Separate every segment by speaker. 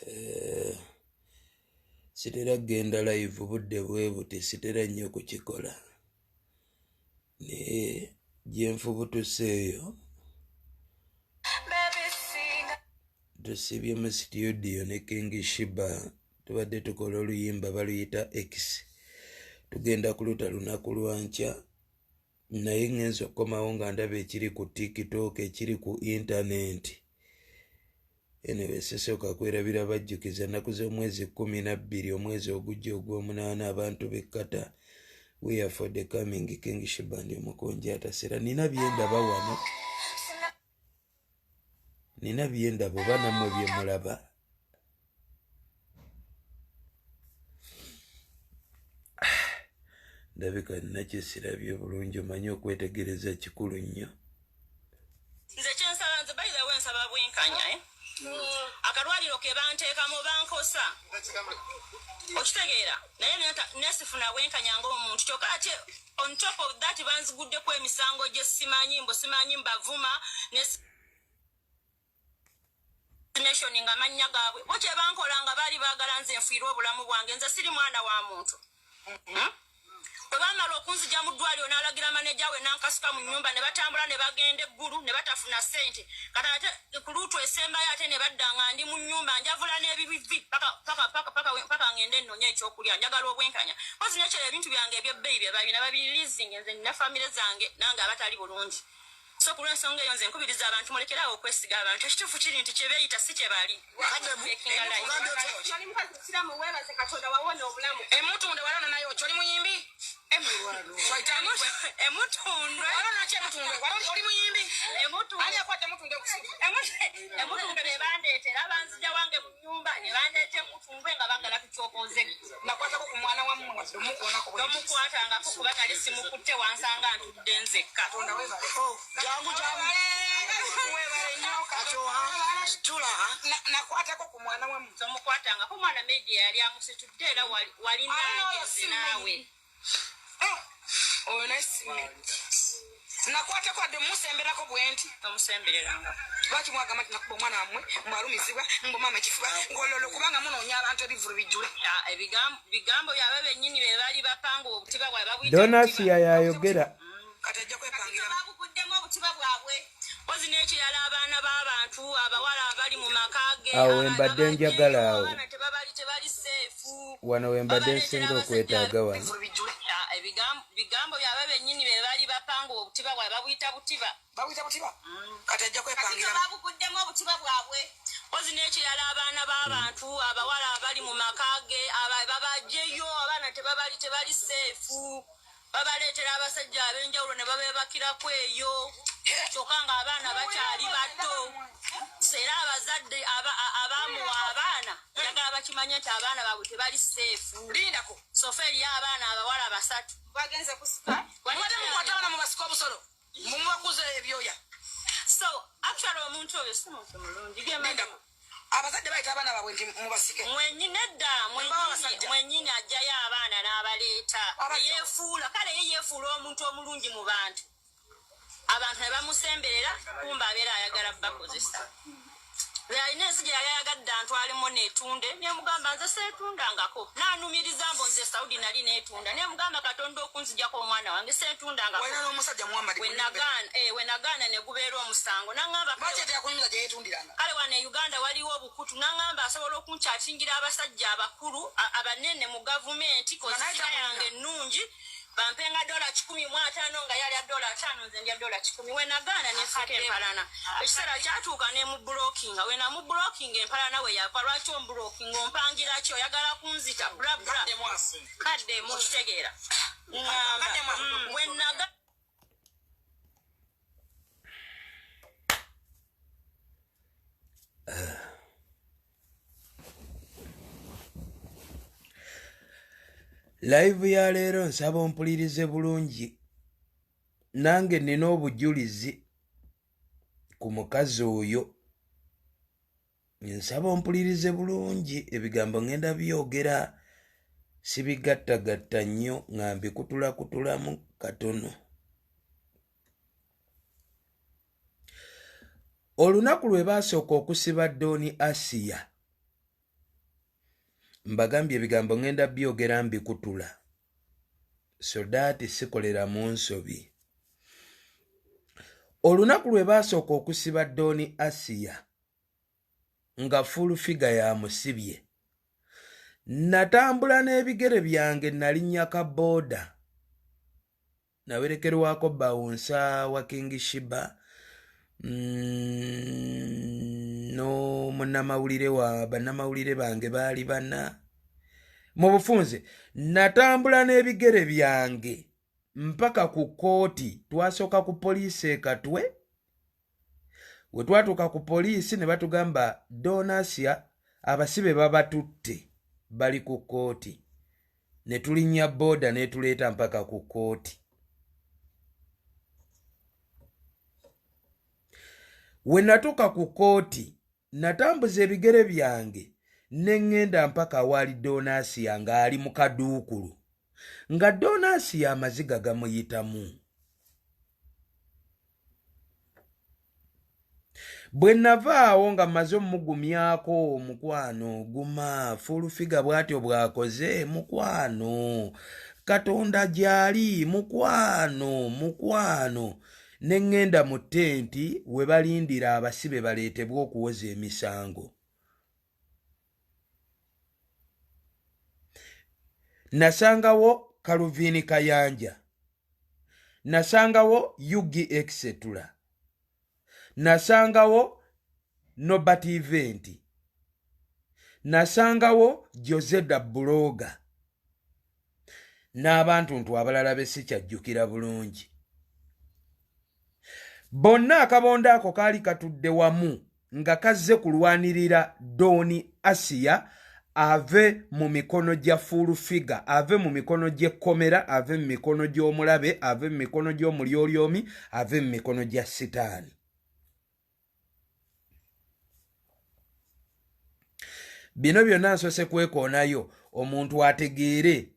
Speaker 1: Eh, sitera kugenda live budde bwe buti, sitera nnyo kukikola, naye gye nfubutuse eyo tusibye mu situdiyo ne King Shiba, tubadde tukola oluyimba baluyita X, tugenda kuluta lunaku lwankya, naye ngenza okukomawo nga ndaba ekiri ku TikTok, ekiri ku intanenti. Anyway, sisooka kwerabira bajjukiza nnaku z'omwezi 12 omwezi ogujja ogw'omunaana, abantu b'ekkata, we are for the coming King Shiba ndi omukunja atasera. Nina byendaba wano, nina byendaba, oba nammwe bye mulaba. Ndabika nina kyesirabye bulungi. Omanyi okwetegereza kikulu nnyo.
Speaker 2: Nze kyensaba, nze by the way nsaba bwenkanya, eh? Akalwaliro ke banteekamu bankosa, okitegeera, naye nesifuna bwenkanya ng'omuntu. Kyokka ate on top of that banziguddeko emisango gye simanyi, mbu simanyi mbavuma ne nation nga mannya gaabwe bo kye bankola nga baali baagala nze nfiirwe obulamu bwange. Nze siri mwana wa muntu, Bwe bamala okunzija mu ddwaliro, n'alagira maneja we n'ankasuka mu nnyumba, ne batambula ne bagenda eggulu ne batafuna ssente. Kati ate ku luutu esembayo ate ne badda nga ndi mu nnyumba njavula n'ebibivi paka ngende nnonye ekyokulya. Njagala obwenkanya kozi nekyera ebintu byange ebyebbeeyi bye babina babirizinga. Nze nina famire zange nange abatali bulungi, so ku lw'ensonga eyo nze nkubiriza abantu mulekere awo okwesiga abantu. Ekituufu kiri nti kye beeyita si kye bali.
Speaker 3: Emutundwe walona nayo oli muyimbi.
Speaker 2: Emutundwe.
Speaker 3: Oli muyimbi. Ani akwata emutundwe?
Speaker 2: Emutundwe be bandeetera, banzija wange mu nyumba ne bandeeta emutundwe nga bagala tukyokooze.
Speaker 3: Nakwatako ku mwana wammwe wadde omukoonako?
Speaker 2: Tomukwatangako kuba nali simukutte, wansanga ntudde nzekka.
Speaker 4: Oh, jangu jangu.
Speaker 3: Webale nnyo.
Speaker 4: Tula ha.
Speaker 3: Nakwatako ku mwana wammwe?
Speaker 2: Tomukwatangako, mwana media yali amusitudde era wali nange nze naawe.
Speaker 3: Oyo naye simme nakwatako wadde musemberako bwe nti?
Speaker 2: Tomusembereranga.
Speaker 3: Lwaki mwagamba nti nakuba omwana wammwe, mbwalumizibwa, mbu maama ekifuba ngololo? Kubanga munoonya abantu ebivulu bijjule.
Speaker 2: Ah, ebigambo byabwe bennyini be bali bapanga obutiba bwabwe babuyita
Speaker 1: Donasiya yayogera.
Speaker 3: Kati ajja kwepangira.
Speaker 2: Babuguddemu obutiba bwabwe. Kozi n'ekirala, abaana b'abantu abawala abali mu maka ge
Speaker 1: Awo we mbadde njagala awo.
Speaker 2: abaana tebabali, tebali safe.
Speaker 1: Wano we mbadde nsinga okwetaaga wano.
Speaker 3: Ebivulu bijjule.
Speaker 2: Ah, bigambo byabwe bennyini be bali bapanga obutiba bwabwe babuyita butiba.
Speaker 3: Babuyita butiba, kati ajja kwepangira.
Speaker 2: Babuguddemu obutiba bwabwe. Kozi n'ekirala, abaana b'abantu abawala abali mu maka ge babajjeyo, abaana tebabali, tebali safe. Babaleetera abasajja ab'enjawulo ne babeebakirako eyo, kyokka ng'abaana bakyali bato. Era abazadde abamuwa abaana njagala bakimanye nti abaana baabwe tebali safe.
Speaker 3: Lindako.
Speaker 2: So far eriyo abaana abawala basatu.
Speaker 5: Bagenze kusika.
Speaker 3: Mubadde mukwata abaana mubasika obusolo, mumubakuza ebyoya.
Speaker 2: So actually omuntu oyo si muntu mulungi. Genda.
Speaker 3: Lindako, abazadde bayita abaana baabwe nti mubasike?
Speaker 2: Mwenyini edda.
Speaker 3: Mbawa abasajja.
Speaker 2: Mwenyini ajjayo abaana n'abaleeta.
Speaker 3: Abajja.
Speaker 2: Yeefuula, kale ye yeefuula omuntu omulungi mu bantu, abantu ne bamusemberera, kumba abeera ayagala bakozesa. Alina ensi gye yali ayagadde antwalemu neetunde, nemugamba nze seetundangako. Naanumiriza mbu nze Saudi nali neetunda, nemugamba Katonda okunzijako omwana wange seetundangako.
Speaker 3: Walina n'omusajja Muhammad.
Speaker 2: Wenagaana ne gubeera omusango, naŋŋamba
Speaker 3: Lwaki teyakunyumiza gye yeetundiranga?
Speaker 2: Kale wano e Uganda waliwo obukutu, naŋŋamba asobola okunkyakingira abasajja abakulu abanene mu gavumenti
Speaker 3: Nga naye
Speaker 2: kozisira
Speaker 3: tamulina.
Speaker 2: yange ennungi, bampenga $150, nga yalya $50, nze ndya $100. Wenagaana nenfuuka empalana. Ekiseera kyatuuka nemublockinga. Wenamublockinga, empalana we yava: lwaki omblockinga? Ompangira ki? Oyagala kunzita? Bla bla. Kaddemu, okitegeera? Ŋŋamba wenaga
Speaker 1: Live ya leero nsaba ompulirize bulungi. Nange nina obujulizi ku mukazi oyo. Nsaba ompulirize bulungi, ebigambo ngenda byogera sibigattagatta nnyo, nga mbikutulakutulamu katono. Olunaku lwe baasooka okusiba Doni Asiya. Mbagambye ebigambo ŋŋenda byogera mbikutula so that sikolera mu nsobi. Olunaku lwe baasooka okusiba Don Asiya nga Full Figure yamusibye, natambula n'ebigere byange nalinnya ka booda. Nawerekerwako bawunsa wa King Shiba n'omunnamawulire wa bannamawulire bange baali bana. Mu bufunze natambula n'ebigere byange mpaka ku kkooti. Twasooka ku poliisi e Katwe. We twatuuka ku poliisi ne batugamba Donasia abasibe babatutte bali ku kkooti. Ne tulinnya booda n'etuleeta mpaka ku kkooti. We natuuka ku kkooti natambuza ebigere byange ne ŋŋenda mpaka awaali Donasia ng'ali mu kaduukulu, nga Donasia amaziga gamuyitamu. Bwe navaawo nga mmaze omugumyako, mukwano guma, Full Figure bw'atyo bw'akoze, mukwano Katonda gy'ali, mukwano, mukwano. Ne ŋŋenda mu ttenti we balindira abasibe baleetebwe okuwoza emisango. Nasangawo Calvin Kayanja, nasangawo UG Exetura, nasangawo Nobert Event, nasangawo Joseda Buloga n'abantu ntu abalala be sikyajjukira bulungi. Bonna akabondo ako kaali katudde wamu nga kazze kulwanirira Don Asiya ave mu mikono gya Full Figure, ave mu mikono gy'ekkomera, ave mu mikono gy'omulabe, ave mu mikono gy'omulyolyomi, ave mu mikono gya Sitaani. Bino byonna nsoose kwekoonayo omuntu ategeere,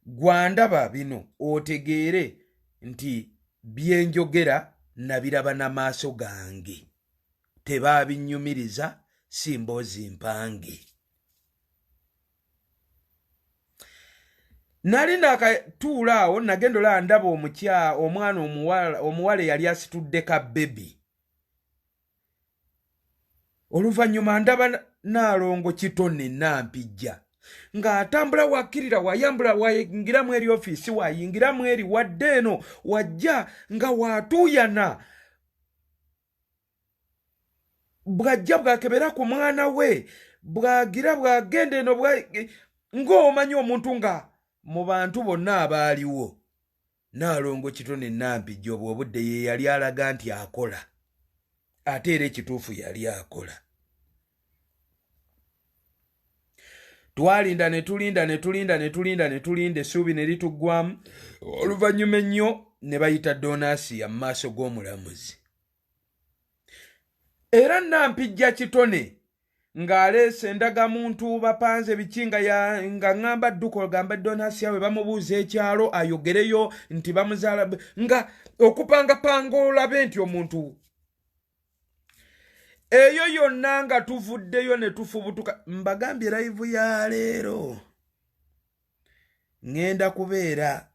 Speaker 1: gwandaba bino otegeere nti byenjogera nabiraba n'amaaso gange, tebaabinyumiriza, si mboozi mpange. Nali nakatuula awo nagenda olaba ndaba omwana omuwala eyali asitudde ka bebi. Oluvannyuma ndaba Naalongo Kitone Nampijja ng'atambula wakkirira wayambula wayingiramu eri ofiisi wayingiramu eri wadde eno wajja nga watuuyana, bw'ajja bw'akebera ku mwana we, bw'agira bw'agenda eno ng'omanyi omuntu nga mu bantu bonna abaaliwo Naalongo Kitone Nampijja obwo obudde ye yali alaga nti akola, ate era ekituufu yali akola. Twalinda ne tulinda ne tulinda ne tulinda ne tulinda, essuubi ne lituggwamu. Oluvannyuma ennyo ne bayita Donasiya mu maaso g'omulamuzi. Era Nampijja Kitone ng'aleese endagamuntu bapanze biki nga ŋŋamba dduka ogamba Donasiya we bamubuuza ekyalo ayogereyo nti bamuzaala, nga okupangapanga olabe nti omuntu eyo yonna nga tuvuddeyo ne tufubutuka. Mbagambye live ya leero ŋŋenda kubeera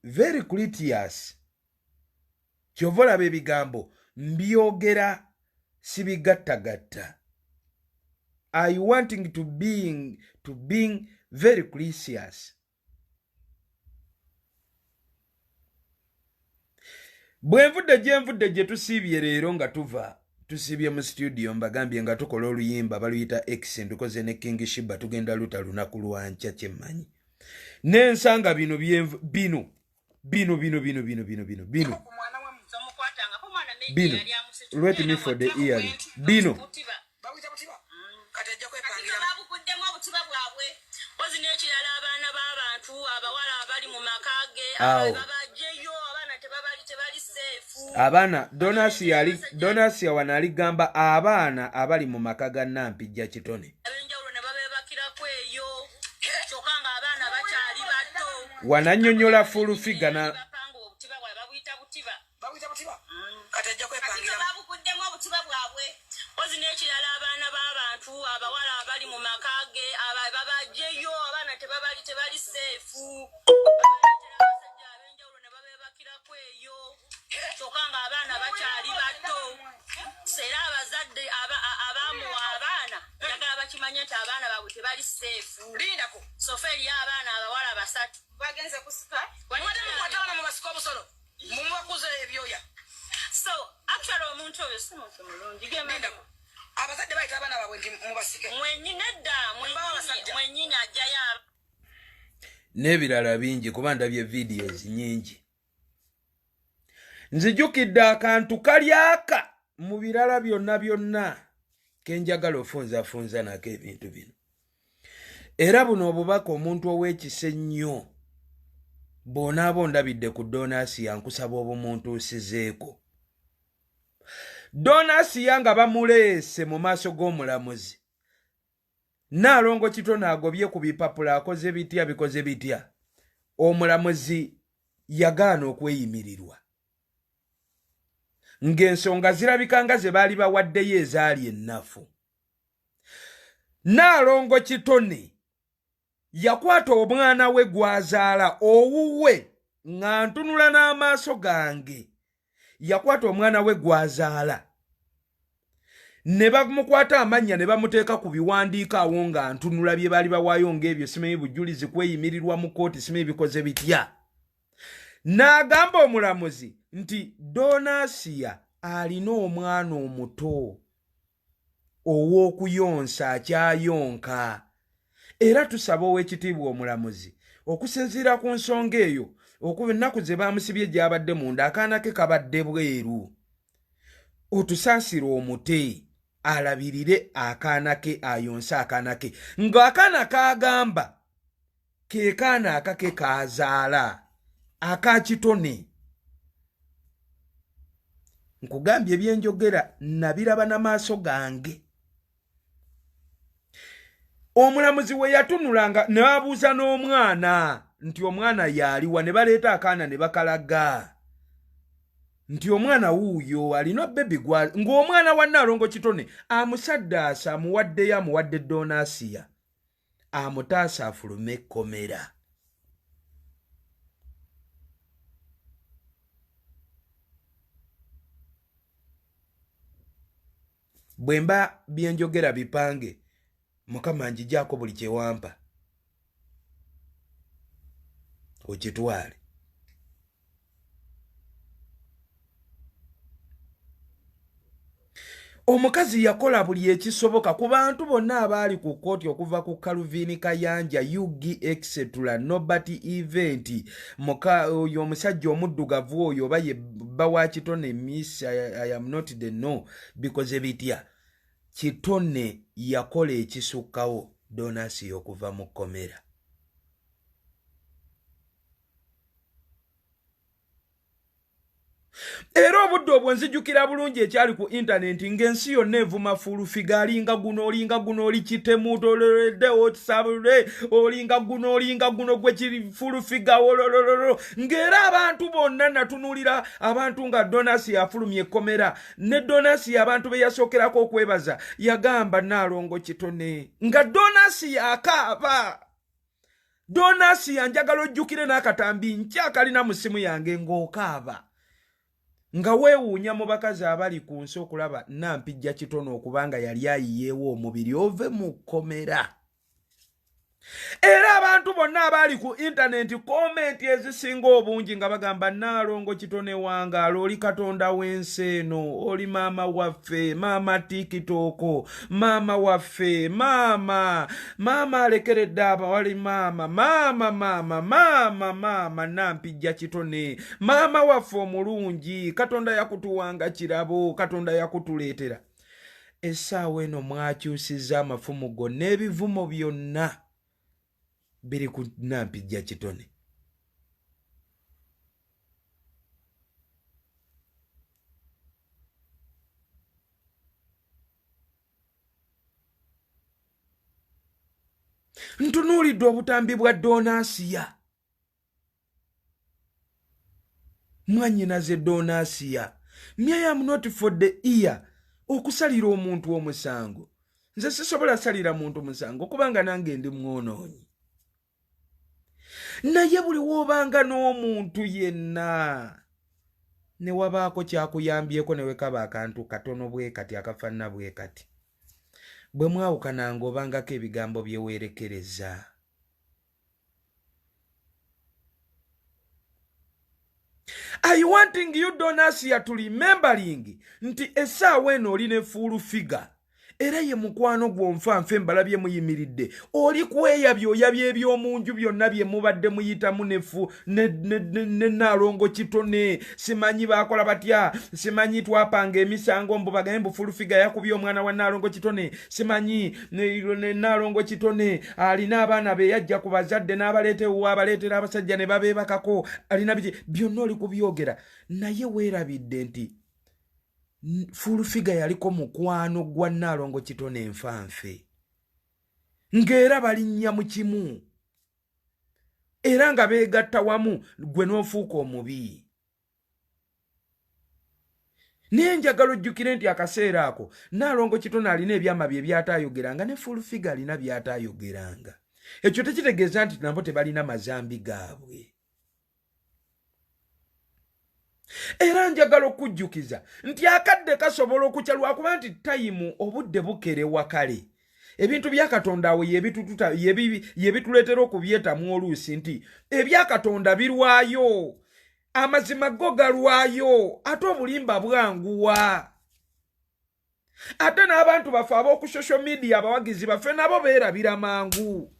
Speaker 1: very courteous, kyova olaba ebigambo mbyogera sibigattagatta. I wanting to being very courteous. Bwe nvudde gye nvudde gye tusiibye leero nga tuva tusiibye mu studio, mbagambye nga tukola oluyimba baluyita X, ndukoze ne King Shiba, tugenda luta lunaku lwankya kyemmanyi. Nensanga bino bino bino bino bino bino bino bino bino bino, let me for the earring bino.
Speaker 3: Bawita butiba kati ajja kwepangira.
Speaker 2: Babuguddemu obutiba bwabwe. Kozi n'ekirala, abaana b'abantu abawala abali mu maka ge
Speaker 1: Awo.
Speaker 2: babajjeyo, abaana tebabali, tebali safe.
Speaker 1: Abaana Donasiya ali Donasiya wano aligamba abaana abali mu maka ga Nampijja Kitone
Speaker 2: ab'enjawulo ne babeebakirako eyo, kyokka ng'abaana bakyali bato.
Speaker 1: Wanannyonnyola Full Figure na
Speaker 2: bapanga obutiba bwabwe, babuyita butiba.
Speaker 3: Bawita butiba kati ajja
Speaker 2: kati
Speaker 3: kwepangira.
Speaker 2: Babuguddemu obutiba bwabwe. Kozi n'ekirala, abaana b'abantu abawala abali mu maka ge Babajjeyo abaana, tebabali, tebali safe. Babaleetera abasajja ab'enjawulo ne babeebakirako eyo, kyokka ng'abaana bakyali bato. Era abazadde abamuwa abaana, njagala bakimanye nti abaana baabwe tebali safe.
Speaker 3: Lindako.
Speaker 2: So far eriyo abaana abawala basatu.
Speaker 5: Bagenze kusika.
Speaker 3: Mwate mukwate abaana, mubasika obusolo, mumubakuza ebyoya.
Speaker 2: So actually omuntu oyo si muntu mulungi.
Speaker 3: Lindako, abazadde bayita abaana baabwe nti mubasike.
Speaker 2: Mwenyini edda.
Speaker 3: Mbawa abasajja.
Speaker 2: Mwenyini ajjayo.
Speaker 1: N'ebirala bingi, kuba ndabye videos nyingi. Nzijukidde akantu kali aka mu birala byonna byonna kenjagala ofunzafunza nako ebintu bino. Era buno obubaka, omuntu ow'ekisa ennyo, bw'onaaba ondabidde ku Donasiya, nkusaba obumuntuusizeeko. Donasiya nga bamuleese mu maaso g'omulamuzi, Naalongo Kitono agobye ku bipapula, akoze bitya, bikoze bitya, omulamuzi yagaana okweyimirirwa ng'ensonga zirabika nga ze baali bawaddeyo ezaali ennafu. Naalongo Kitone yakwata omwana we gw'azaala owuwe, nga ntunula n'amaaso gange. Yakwata omwana we gw'azaala ne bamukwata amannya ne bamuteeka ku biwandiiko awo nga ntunula, bye baali bawaayo ng'ebyo simanyi bujulizi kweyimirirwa mu kooti, simanyi bikoze bitya. N'agamba omulamuzi nti Donasiya alina omwana omuto ow'okuyonsa, akyayonka, era tusaba ow'ekitiibwa omulamuzi, okusinziira ku nsonga eyo, okuba ennaku ze baamusibye gy'abadde munda, akaana ke kabadde bweru, otusaasire omute alabirire akaana ke, ayonse akaana ke, ng'akaana kagamba ke kaana akake kazaala akakitone. Nkugambye, ebyenjogera nabiraba n'amaaso gange. Omulamuzi we yatunulanga ne babuuza n'omwana nti omwana yaaliwa, ne baleeta akaana ne bakalaga nti omwana wuuyo alina baby gwa, ng'omwana wa Naalongo Kitone amusaddaasa, amuwaddeyo, amuwadde Donasiya amutaasa afulume ekkomera. Bwe mba byenjogera bipange, Mukama njijaako buli kyewampa okitwale. Omukazi yakola buli ekisoboka ku bantu bonna abaali ku kkooti, okuva ku Calvin Kayanja, ug etc, Nobert Event, muka oyo omusajja omuddugavu oyo, oba ye bba wa Kitone, miss I am not the no, bikoze bitya. Kitone yakola ekisukkawo Donasi okuva mu kkomera. Era obudde obwo nzijukira bulungi ekyali ku intaneti, ng'ensi yonna evuma Full Figure, alinga guno, olinga guno, oli kitemu, toleredde otisabule, olinga guno, olinga guno, gwe kiri Full Figure wololololo. Ng'era abantu bonna natunuulira abantu nga Donasi afulumya ekkomera, ne Donasi abantu be yasookerako okwebaza yagamba Naalongo Kitone, nga Donasi akaaba. Donasi, yanjagala ojjukire n'akatambi nkyakalina mu ssimu yange ng'okaaba, nga weewuunya mu bakazi abali ku nsi okulaba Nampijja Kitono okubanga yali ayiyeewo omubiri ove mu kkomera. Era abantu bonna abaali ku intaneti, comment ezisinga obungi nga bagamba, "Naalongo Kitone wangaala, oli katonda w'ensi eno, oli maama waffe, maama TikTok, maama waffe, maama, maama alekeredde abawali, maama, maama, maama, maama, maama Nampijja Kitone, maama waffe omulungi, Katonda yakutuwanga kirabo, Katonda yakutuleetera." Essaawa eno mwakyusiza amafumu gonna, ebivumo byonna biri ku Nampijja Kitone. Ntunuulidde obutambi bwa Donasiya, mwanyinaze Donasiya. Me, I am not for the ear okusalira omuntu omusango. Nze sisobola salira muntu musango kubanga nange ndi mwonoonyi. Naye buli woobanga n'omuntu yenna ne wabaako kyakuyambyeko ne wekaba akantu katono bwe kati akafaanana bwe kati, bwe mwawukananga obangako ebigambo bye weerekereza. I wanting you Donasia to remembering nti essaawa eno oli ne full figure era ye mukwano gwo nfa nfe mbalabye muyimiridde oli kweyabya oyabya ebyomunju byonna bye mubadde muyitamu nefu ne, ne, ne, ne Naalongo Kitone simanyi baakola batya simanyi twapanga emisango mbu bagambe mbu full figure yakubye omwana wa Naalongo Kitone simanyi Naalongo Kitone alina abaana be yajja ku bazadde n'abaleeta ewuwe abaleetera abasajja ne babeebakako alina biki byonna oli kubyogera naye weerabidde nti fulufiga yaliko mukwano gwa Naalongo Kitone enfanfe ng'era balinnya mu kimu era nga beegatta wamu gwe n'ofuuka omubi. Naye njagala ojjukire nti akaseera ako Naalongo Kitone alina ebyama bye byataayogeranga ne full figure alina byataayogeranga. Ekyo tekitegeeza nti nabo tebalina mazambi gaabwe. Era njagala okujjukiza nti akadde kasobola okukya lwakuba nti tayimu obudde bukerewa kale. Ebintu bya Katonda awo yebituleetera okubyetamu oluusi nti ebya Katonda birwayo, amazima go galwayo, ate obulimba bwanguwa. Ate n'abantu baffe ab'oku social media abawagizi baffe nabo beerabira mangu.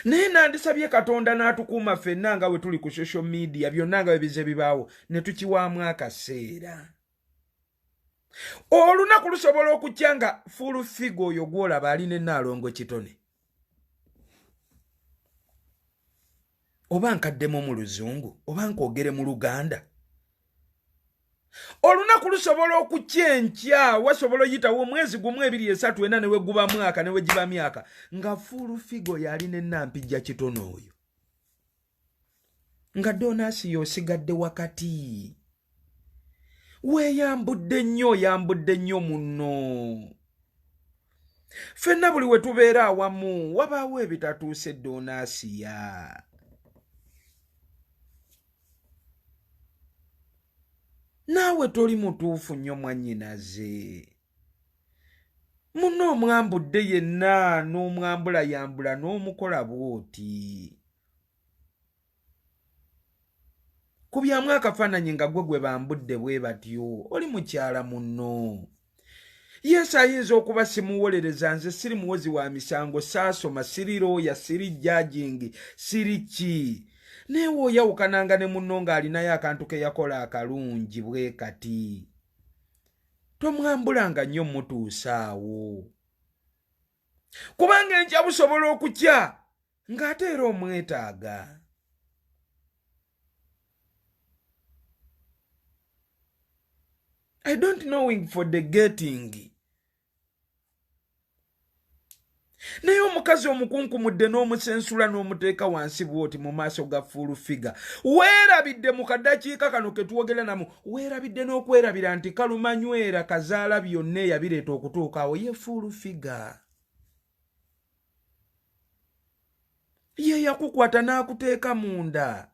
Speaker 1: Naye nandisabye Katonda n'atukuuma ffenna nga bwe tuli ku social media byonna nga bwe bize bibaawo ne tukiwaamu akaseera. Olunaku lusobola okukya nga full figure oyo gw'olaba ali ne Naalongo Kitone. Oba nkaddemu mu Luzungu oba nkwogere mu Luganda. Olunaku lusobola okukya enkya, wasobola oyitawo omwezi gumu ebiri esatu ena ne weguba mwaka ne wegiba myaka nga full figure yali ne Nampijja Kitone oyo. Nga Donasi yosigadde wakati. Weeyambudde nnyo, oyambudde nnyo munno. Ffenna buli we tubeera awamu wabaawo ebitatuuse Donasiya. Naawe toli mutuufu nnyo mwannyinaze. Munno omwambudde yenna n'omwambulayambula n'omukola bw'oti. Kubyamu akafaananyi nga gwe gwe bambudde bwe batyo, oli mukyala munno. Yesu ayinza okuba simuwolereza, nze siri muwozi wa misango, saasoma, siri looya, siri judging, siri ki. Naye w'oyawukananga ne munno ng'alinayo akantu ke yakola akalungi bwe kati, tomwambulanga nnyo mutuusa awo. Kubanga enkya busobola okukya ng'ate era omwetaaga. I don't knowing for the getting. Naye omukazi omukunkumudde n'omusensula n'omuteeka wansi bw'oti mu maaso ga full figure. Weerabidde mu kadakiika kano ke twogera namu, weerabidde n'okwerabira nti kalumanywera kazaala byonna eyabireeta okutuuka awo ye full figure. Ye yakukwata n'akuteeka munda.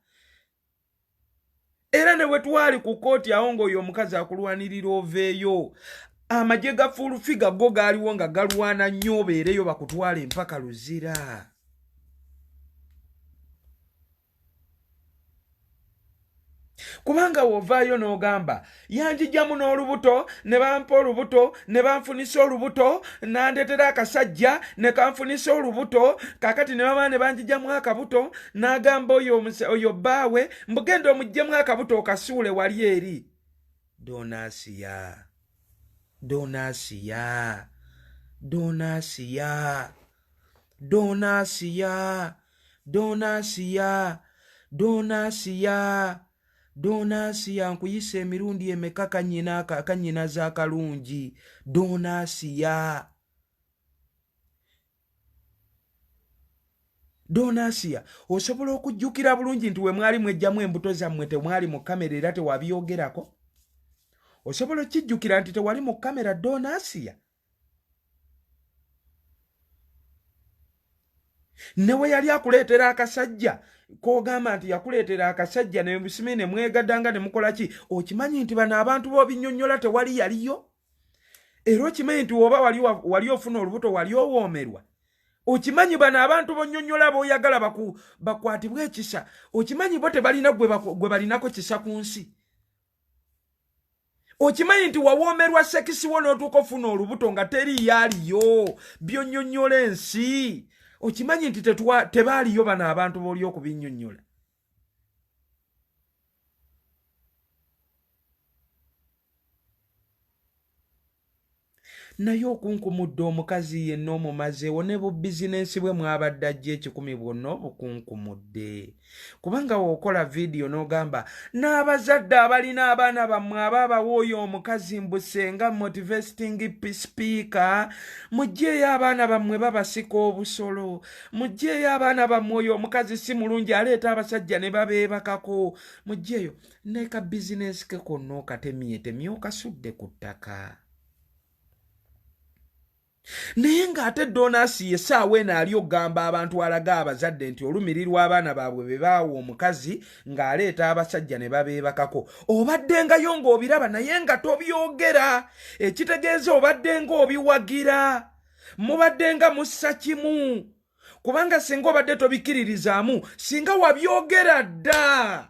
Speaker 1: Era ne bwe twali ku kkooti awo ng'oyo omukazi akulwanirira oveeyo, amagye ga full figure go gaaliwo nga galwana nnyo obeereyo bakutwale empaka Luzira. Kubanga w'ovaayo n'ogamba yanjijjamu n'olubuto ne bampa olubuto ne banfunisa olubuto n'andeetera akasajja ne kanfunisa olubuto kaakati ne bamala ne banjijjamu akabuto n'agamba oyo bbaawe mbu genda omuggyemu akabuto okasuule wali eri. Donasiya, Donasiya, Donasiya, Donasiya, Donasiya, Donasiya, Donasiya, nkuyisa emirundi emeka kannyinaza akalungi. Donasiya, Donasiya, osobola okujjukira bulungi nti we mwali mwejjamu embuto zammwe temwali mu kamera era tewabyogerako. Osobola okukijjukira nti tewali mu kamera Donasiya? Ne we yali akuleetera akasajja k'ogamba nti yakuleetera akasajja ne busimi ne mwegaddanga ne mukola ki, okimanyi nti bano abantu b'obinnyonnyola tewali yaliyo? Era okimanyi nti woba wali ofuna olubuto wali owoomerwa? Okimanyi bano abantu b'onnyonnyola b'oyagala bakwatibwe ekisa, okimanyi bo tebalina gwe balinako kisa ku nsi? Okimanyi nti wawoomerwa sekisi wo n'otuuka ofuna olubuto nga teriiyo aliyo byonnyonnyola ensi? Okimanyi nti tebaaliyo bano abantu b'oli okubinnyonnyola? Naye okunkumudde omukazi yenna omumazeewo ne bu bizinensi bwe mwabadde ajja ekikumi bwonna obukunkumudde, kubanga w'okola vidiyo n'ogamba n'abazadde abalina abaana bammwe abaabawa oyo omukazi mbu senga motivating speaker, muggyeeyo abaana bammwe babasika obusolo, muggyeeyo abaana bammwe oyo omukazi si mulungi aleeta abasajja ne babeebakako, muggyeeyo ne ka bizinensi ke konna okatemyetemye okasudde ku ttaka. Naye ng'ate Donasi ye ssaawa eno ali okugamba abantu, alaga abazadde nti olumirirwa abaana baabwe be baawa omukazi ng'aleeta abasajja ne babeebakako. Obaddengayo ng'obiraba naye nga tobyogera, ekitegeeza obadde ng'obiwagira, mubadde nga mussa kimu, kubanga singa obadde tobikkiririzaamu singa wabyogera dda,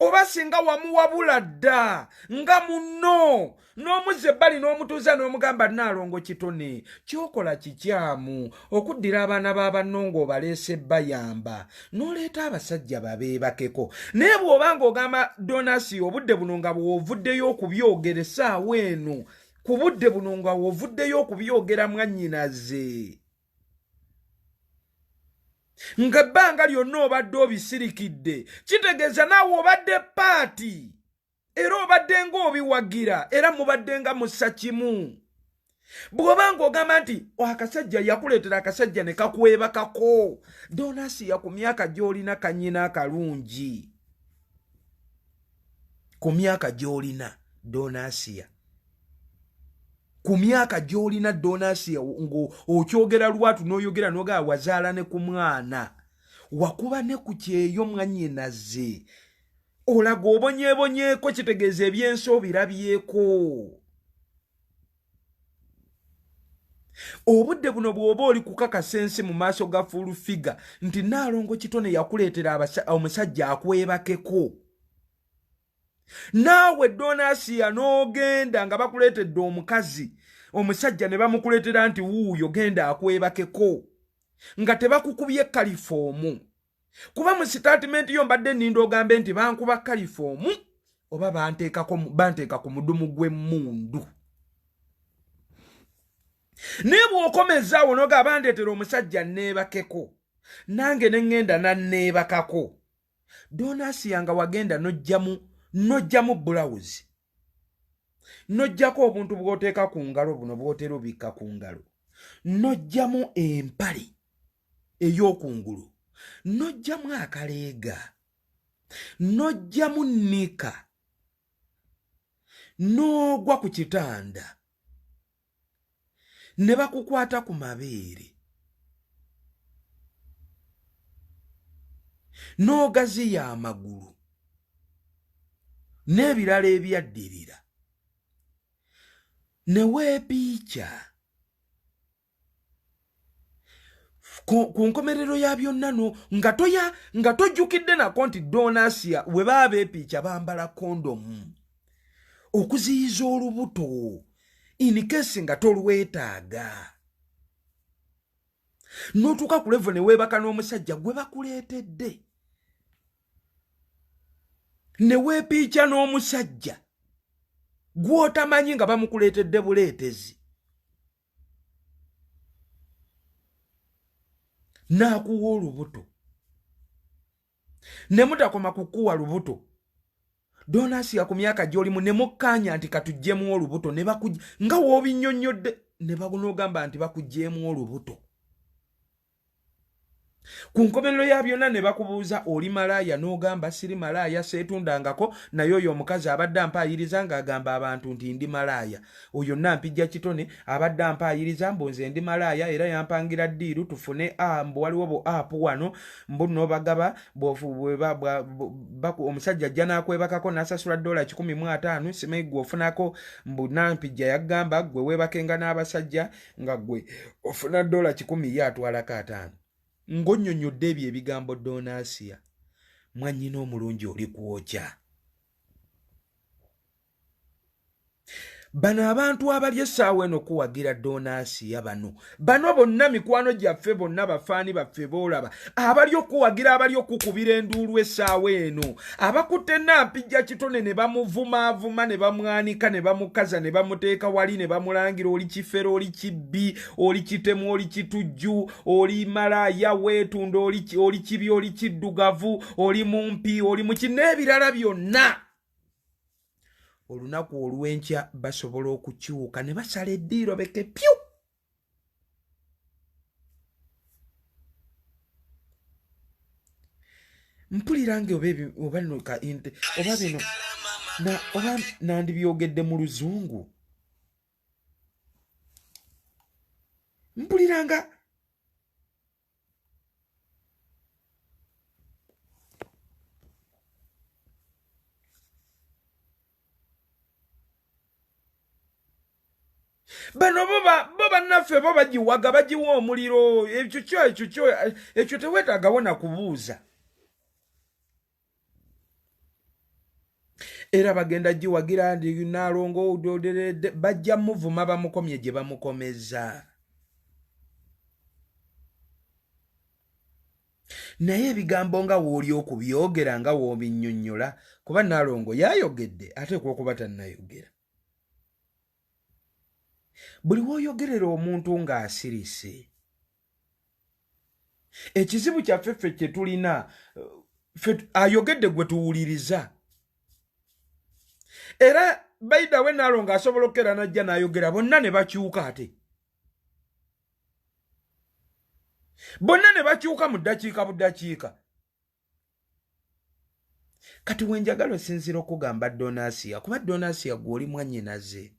Speaker 1: oba singa wamuwabula dda nga munno n'omuzza ebbali n'omutuuza n'omugamba Nnaalongo Kitone ky'okola kikyamu okuddira abaana ba banno ng'obaleese bayamba n'oleeta abasajja babeebakeko. Naye bw'oba ng'ogamba Donasi obudde buno nga bw'ovuddeyo okubyogera essaawa eno, ku budde buno nga w'ovuddeyo okubyogera mwannyinaze, ng'ebbanga lyonna obadde obisirikidde, kitegeeza naawe obadde paati era obadde ng'obiwagira era mubadde nga mussa kimu. Bw'oba ng'ogamba nti akasajja yakuleetera akasajja ne kakwebakako, Donasiya ku myaka gy'olina kanyina akalungi, ku myaka gy'olina Donasiya, ku myaka gy'olina Donasiya, ng'okyogera lwatu n'oyogera n'ogamba wazaala ne ku mwana, wakuba ne ku kyeyo mwannyinaze, olaga obonyeebonyeeko, kitegeeza ebyensi obirabyeko. Obudde buno bw'oba oli kukakasa ensi mu maaso ga full figure nti Nnaalongo Kitone yakuleetera omusajja akwebakeko, naawe Donasiya n'ogenda nga bakuleetedde omukazi, omusajja ne bamukuleetera nti wuuyo genda akwebakeko, nga tebakukubye kalifoomu, kuba mu sitaatimenti yo mbadde nninda ogambe nti bankuba kalifoomu oba banteeka ku mudumu gw'emmundu. Naye bw'okomezaawo n'ogamba bandeetera omusajja nneebakeko, nange ne ŋŋenda nanneebakako, Donasiya nga wagenda n'ojjamu bulawuzi, n'ojjako obuntu bw'oteeka ku ngalo buno bw'otera obikka ku ngalo, n'ojjamu empale ey'okungulu, n'ojjamu akaleega, n'ojjamu nnika, n'ogwa ku kitanda ne bakukwata ku mabeere n'ogaziya amagulu n'ebirala ebyaddirira ne weepiica. Ku nkomerero ya byonna no nga toya nga tojjukidde nako nti Donasiya we baba beepiica bambala kondomu okuziyiza olubuto in case nga tolwetaaga, n'otuuka ku levo ne weebaka n'omusajja gwe bakuleetedde ne weepiica n'omusajja gw'otamanyi nga bamukuleetedde buleetezi n'akuwa olubuto, ne mutakoma kukuwa lubuto Donasiya ku myaka gy'olimu ne mukkaanya nti katuggyemu olubuto ne bakuj nga w'obinnyonnyodde ne bakunoogamba nti bakuggyemu olubuto.
Speaker 5: Ku nkomerero ya byonna ne bakubuuza oli malaaya, n'ogamba siri malaaya, seetundangako, naye oyo omukazi abadde ampaayiriza ng'agamba abantu nti ndi malaaya. Oyo Nampijja Kitone abadde ampaayiriza mbu nze ndi malaaya, era yampangira ddiiru tufune a mbu waliwo bu apu wano mbu n'obagaba omusajja ajja n'akwebakako n'asasula dola 150, simanyi gwe ofunako mbu Nampijja yagamba gwe weebakenga n'abasajja nga gwe ofuna dola 100 ye atwalako 50. Ng'onnyonnyodde ebyo ebigambo Donasiya mwannyina omulungi oli kwokya. Bano abantu abali essaawa eno kuwagira Donasiya bano bano bonna mikwano gyaffe bonna bafaani baffe boolaba abali okuwagira, abali okukubira enduulu essaawa eno, abakutte Nampijja Kitone ne bamuvumaavuma ne bamwanika ne bamukaza ne bamuteeka wali ne bamulangira oli kifere, oli kibbi, oli kitemu, oli kitujju, oli malaaya weetunda, oli kibi, oli kiddugavu, oli mumpi, oli muki n'ebirala byonna. Olunaku olw'enkya basobola okukyuka ne basala eddiiro beke pyu. Mpulira nge oba no ka inte oba bino na oba nandibyogedde mu luzungu. Mpulira nga bano bo bannaffe bo bagiwaga bagiwa omuliro. Ekyo kyo ekyo kyo ekyo teweetaagawo na kubuuza. Era bagenda giwagira ndi Naalongo bajja muvuma bamukomye gye bamukomeza. Naye ebigambo nga w'oli okubyogera nga w'obinnyonnyola, kuba Naalongo yayogedde ateekwa okuba tannayogera. Buli w'oyogerera omuntu ng'asirise. Ekizibu kyaffe ffe kye tulina, ffe ayogedde gwe tuwuliriza. Era by the way Naalongo asobola okukeera n'ajja n'ayogera bonna ne bakyuka ate. Bonna ne bakyuka mu ddakiika buddakiika. Kati we njagala osinziira okugamba Donasiya, kuba Donasiya gwe oli mwannyinaze,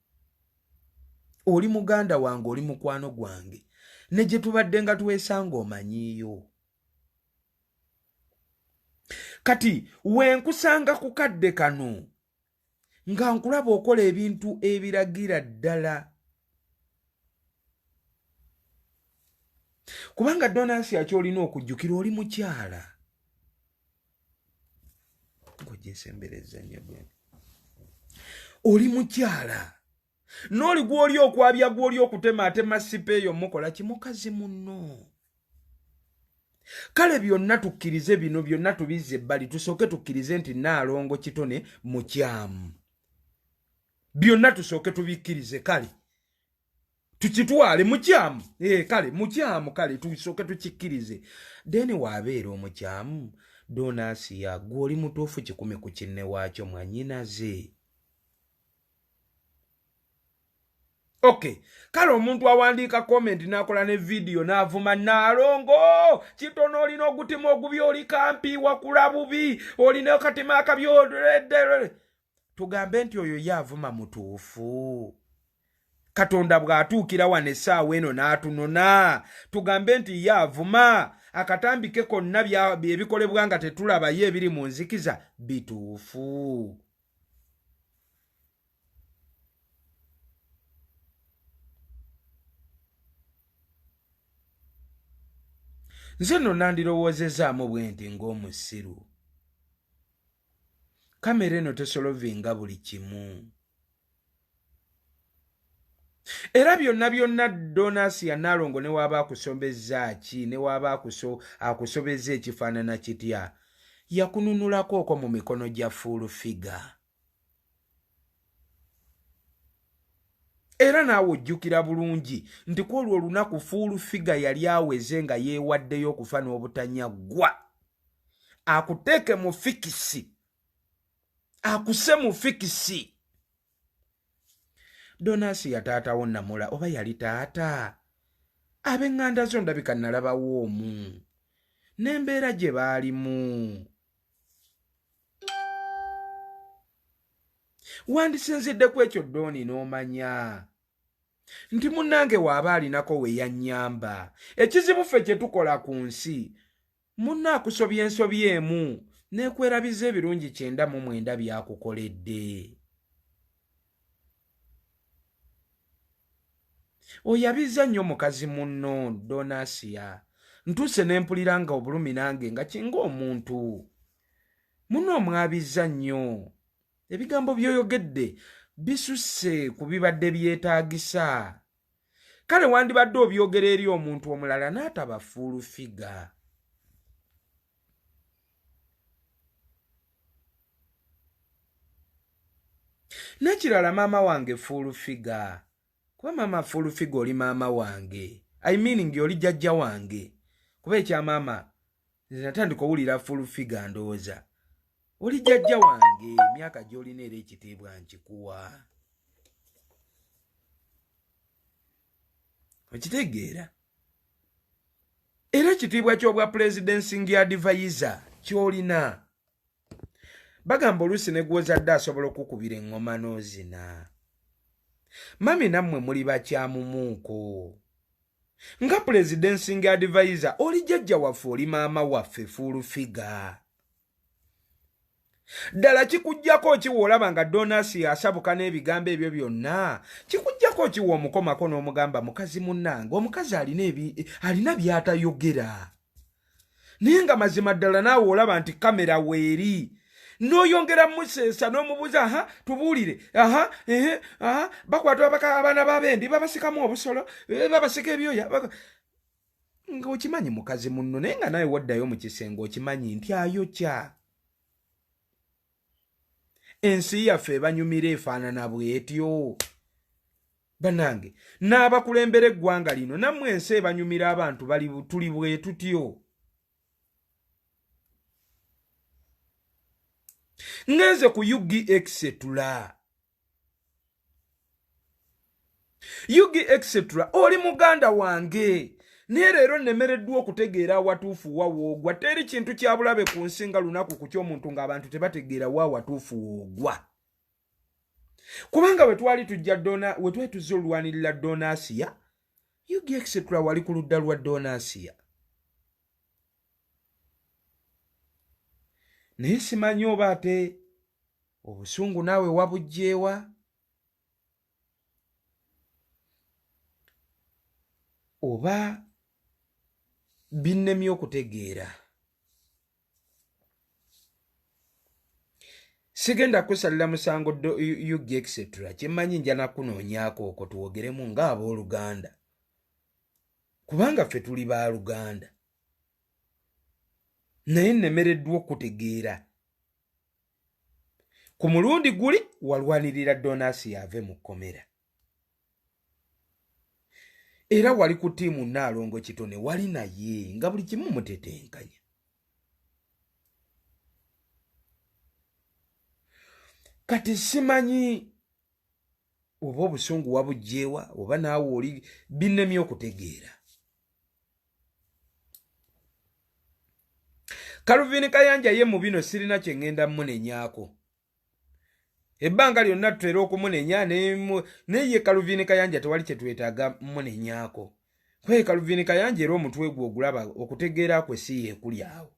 Speaker 5: oli muganda wange, oli mukwano gwange, ne gye tubadde nga twesanga omanyiiyo. Kati we nkusanga ku kadde kano nga nkulaba okola ebintu ebiragira ddala, kubanga Donasiya ky'olina okujjukira oli mukyala. Ng'ogyesembereza nnyo gwe. Oli mukyala n'oli gw'oli okwabya gw'oli okutema atema sipa eyo mukola ki mukazi munno. Kale byonna tukkirize bino byonna tubizze ebbali, tusooke tukkirize nti Naalongo Kitone mukyamu. Byonna tusooke tubikkirize, kale tukitwale mukyamu. Kale mukyamu, kale tusooke tukikkirize. Then waabeera omukyamu Donasiya gwe oli mutuufu 100 ku kinne waakyo mwannyinaze. Okay, kale omuntu awandiika comment n'akola ne vidiyo n'avuma Naalongo Kitono, olina ogutima ogubi, oli kampi, wakula bubi, olina akatima akabi, tugambe nti oyo ye avuma mutuufu. Katonda bw'atuukira wano essaawa eno n'atunona, tugambe nti ye avuma akatambi ke konna ebikolebwa nga tetulabayo ebiri mu nzikiza bituufu. Nze nno nandirowoozezaamu bwe nti ng'omusiru. Kamera eno tesolovinga buli kimu. Era byonna byonna Donasiya Naalongo ne waaba akusobezza ki, ne waaba akusobezza ekifaanana kitya, yakununulako okwo mu mikono gya full figure. Era naawe ojjukira bulungi nti ku olwo olunaku full figure yali aweze nga yeewaddeyo okufa n'obutanyaggwa akuteeke mu fikisi, akuse mu fikisi. Donasiya taatawo namula oba yali taata ab'eŋŋanda zo ndabika nalabawo omu. N'embeera gye baalimu. Wandisinzidde ku ekyo Ddooni n'omanya nti munnange waaba alinako we yannyamba. Ekizibu ffe kye tukola ku nsi, munno akusobya ensobi emu n'ekwerabiza ebirungi 99 by'akukoledde. Oyabizza nnyo mukazi munno Donasiya. Ntuuse ne mpulira nga obulumi nange nga kinga omuntu. Munno omwabizza nnyo. Ebigambo by'oyogedde bisusse ku bibadde byetaagisa. Kale wandibadde obyogera eri omuntu omulala n'ataba full figure. N'ekirala maama wange full figure, kuba maama full figure oli maama wange, I mean ngi oli jajja wange, kuba ekya maama nze natandika owulira full figure ndowooza oli jajja wange, emyaka gy'olina era ekitiibwa nkikuwa, okitegeera. Era ekitiibwa ky'obwa pulezidensing advisor ky'olina, bagamba oluusi ne gw'ozadde asobola okukubira eŋŋoma n'ozina. Mami nammwe muli bakyamumuuko. Nga pulezidensing advisor oli jjajja waffe, oli maama waffe full figure. Ddala kikuggyako ki w'olaba nga Donasi asabuka n'ebigambo ebyo byonna? Kikuggyako ki w'omukomako n'omugamba mukazi munnange, omukazi alina by'atayogera, naye nga mazima ddala naawe olaba nti kamera weeri, n'oyongera museesa n'omubuuza, aha tubuulire, aha ehe, aha bakwata abaana b'abendi babasikamu obusolo, babasika ebyoya, nga okimanyi mukazi munno, naye nga naawe waddayo mu kisenge okimanyi nti ayokya. Ensi yaffe ebanyumira efaanana bw'etyo. Bannange n'abakulembera eggwanga lino nammwe ensi ebanyumira abantu bali tuli bwe tutyo. Ngenze ku UG etula. UG etc oli muganda wange, naye leero nnemereddwa okutegeera awatuufu wa woogwa. Teri kintu kya bulabe ku nsi nga lunaku ku ky'omuntu ng'abantu tebategeera wa watuufu woogwa. Kubanga we twali tujja Dona, we twali tuzze olwanirira Donasiya, UG etc wali ku ludda lwa Donasiya. Naye simanyi oba ate obusungu naawe wabuggyeewa, oba binnemye okutegeera. Sigenda kusalira musango UG etc. Kyemmanyi nja nakunoonyaako okwo tuwogeremu ng'abooluganda, kubanga ffe tuli baaluganda. Naye nnemereddwa okutegeera. Ku mulundi guli walwanirira Donasi ave mu kkomera, era wali ku ttiimu Nnaalongo Kitone wali naye nga buli kimu mutetenkanya. Kati simanyi oba obusungu wabuggyeewa oba naawe oli binnemye okutegeera. Calvin Kayanja ye mu bino sirina kye ŋŋenda mmunenyaako. Ebbanga lyonna tutera okumunenya, naye ye Calvin Kayanja tewali kye twetaaga mmunenyaako. Kuba ye Calvin Kayanja era omutwe gwe ogulaba okutegeera kwe si yeekuli awo.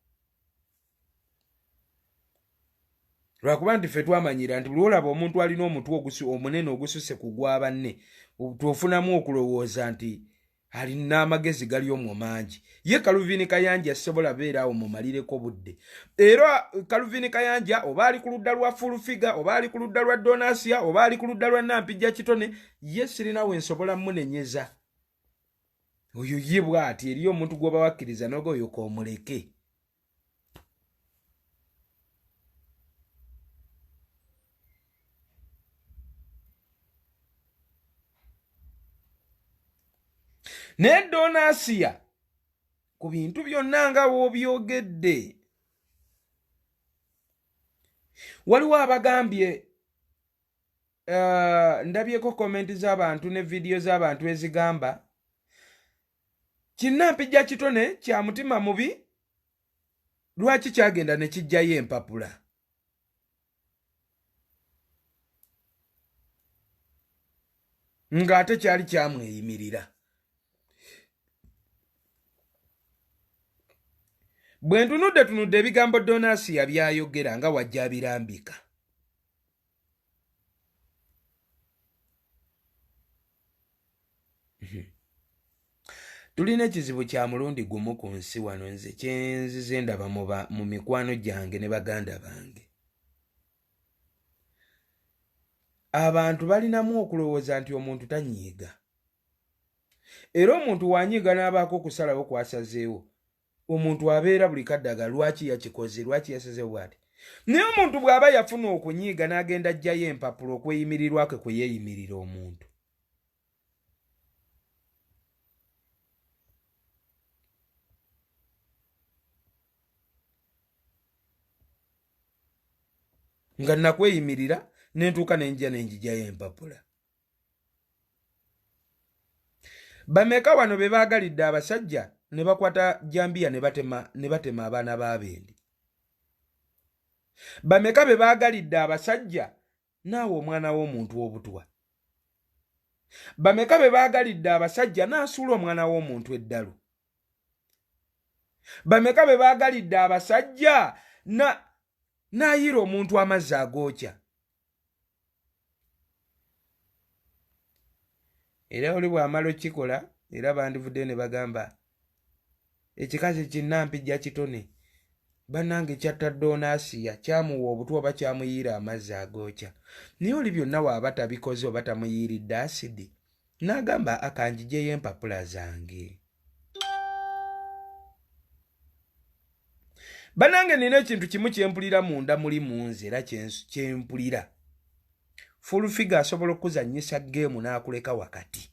Speaker 5: Lwakuba nti ffe twamanyira nti buli olaba omuntu alina omutwe omunene ogususe ku gwa banne, tuofunamu okulowooza nti alina amagezi gali omwo mangi. Ye Calvin Kayanja sobola beera awo mumalireko budde. Era Calvin Kayanja oba ali ku ludda lwa full figure, oba ali ku ludda lwa Donasia, oba ali ku ludda lwa Nampijja Kitone, ye sirina we nsobola munenyeza. Oyo ye bw'ati, eriyo omuntu gw'oba wakkiriza n'oga oyo k'omuleke. Naye Donasiya ku bintu byonna nga w'obyogedde, waliwo abagambye, ndabyeko komenti z'abantu ne vidiyo z'abantu ezigamba Kinnampijja Kitone kya mutima mubi. Lwaki kyagenda ne kijjayo empapula? Ng'ate kyali kyamweyimirira. Bwe ntunudde tunudde ebigambo Donasiya by'ayogera nga wajja abirambika. Tulina ekizibu kya mulundi gumu ku nsi wano, nze kyenzize ndaba mu mikwano gyange ne baganda bange. Abantu balinamu okulowooza nti omuntu tanyiiga, era omuntu wanyiiga n'abaako okusalawo kwasazeewo, omuntu abeera buli kaddaga lwaki yakikoze, lwaki yasazeewo bw'ati. Naye omuntu bw'aba yafuna okunyiiga n'agenda ajjayo empapula okweyimirirwa kwe kwe yeeyimirira omuntu. Nga nakweyimirira nentuuka nenjja nenjijayo empapula. Bameka wano be baagalidde abasajja ne bakwata jambiya ne batema, ne batema abaana b'abendi? Bameka be baagalidde abasajja naawe omwana w'omuntu obutwa? Bameka be baagalidde abasajja n'asuula omwana w'omuntu eddalu? Bameka be baagalidde abasajja n'ayiira omuntu amazzi agookya? Era oli bw'amala okukikola, era bandivuddeyo ne bagamba ekikazi kinnampijja kitone bannange kyatta Donasiya, kyamuwa obutwa oba kyamuyiira amazzi agookya. Naye oli byonna waaba tabikoze oba tamuyiiridde asidi, n'agamba akanjijeyo empapula zange. Bannange nina ekintu kimu kyempulira munda muli munze, era kyempulira. Full figure asobola okukuzannyisa geemu n'akuleka wakati.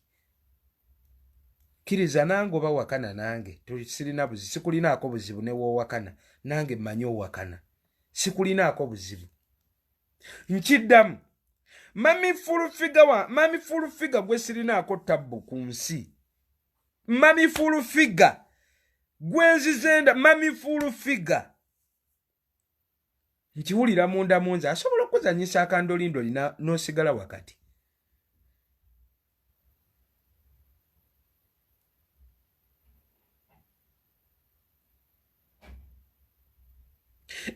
Speaker 5: Kkiriza nange oba wakana nange, sirina buzibu, sikulinaako buzibu ne woowakana nange mmanyi owakana, sikulinaako buzibu. Nkiddamu, mami full figure wa mami full figure gwe sirinaako tabbu ku nsi. Mami full figure gwe nzizenda, mami full figure nkiwulira munda munze asobola okukuzanyisa akandolindoli n'osigala wakati.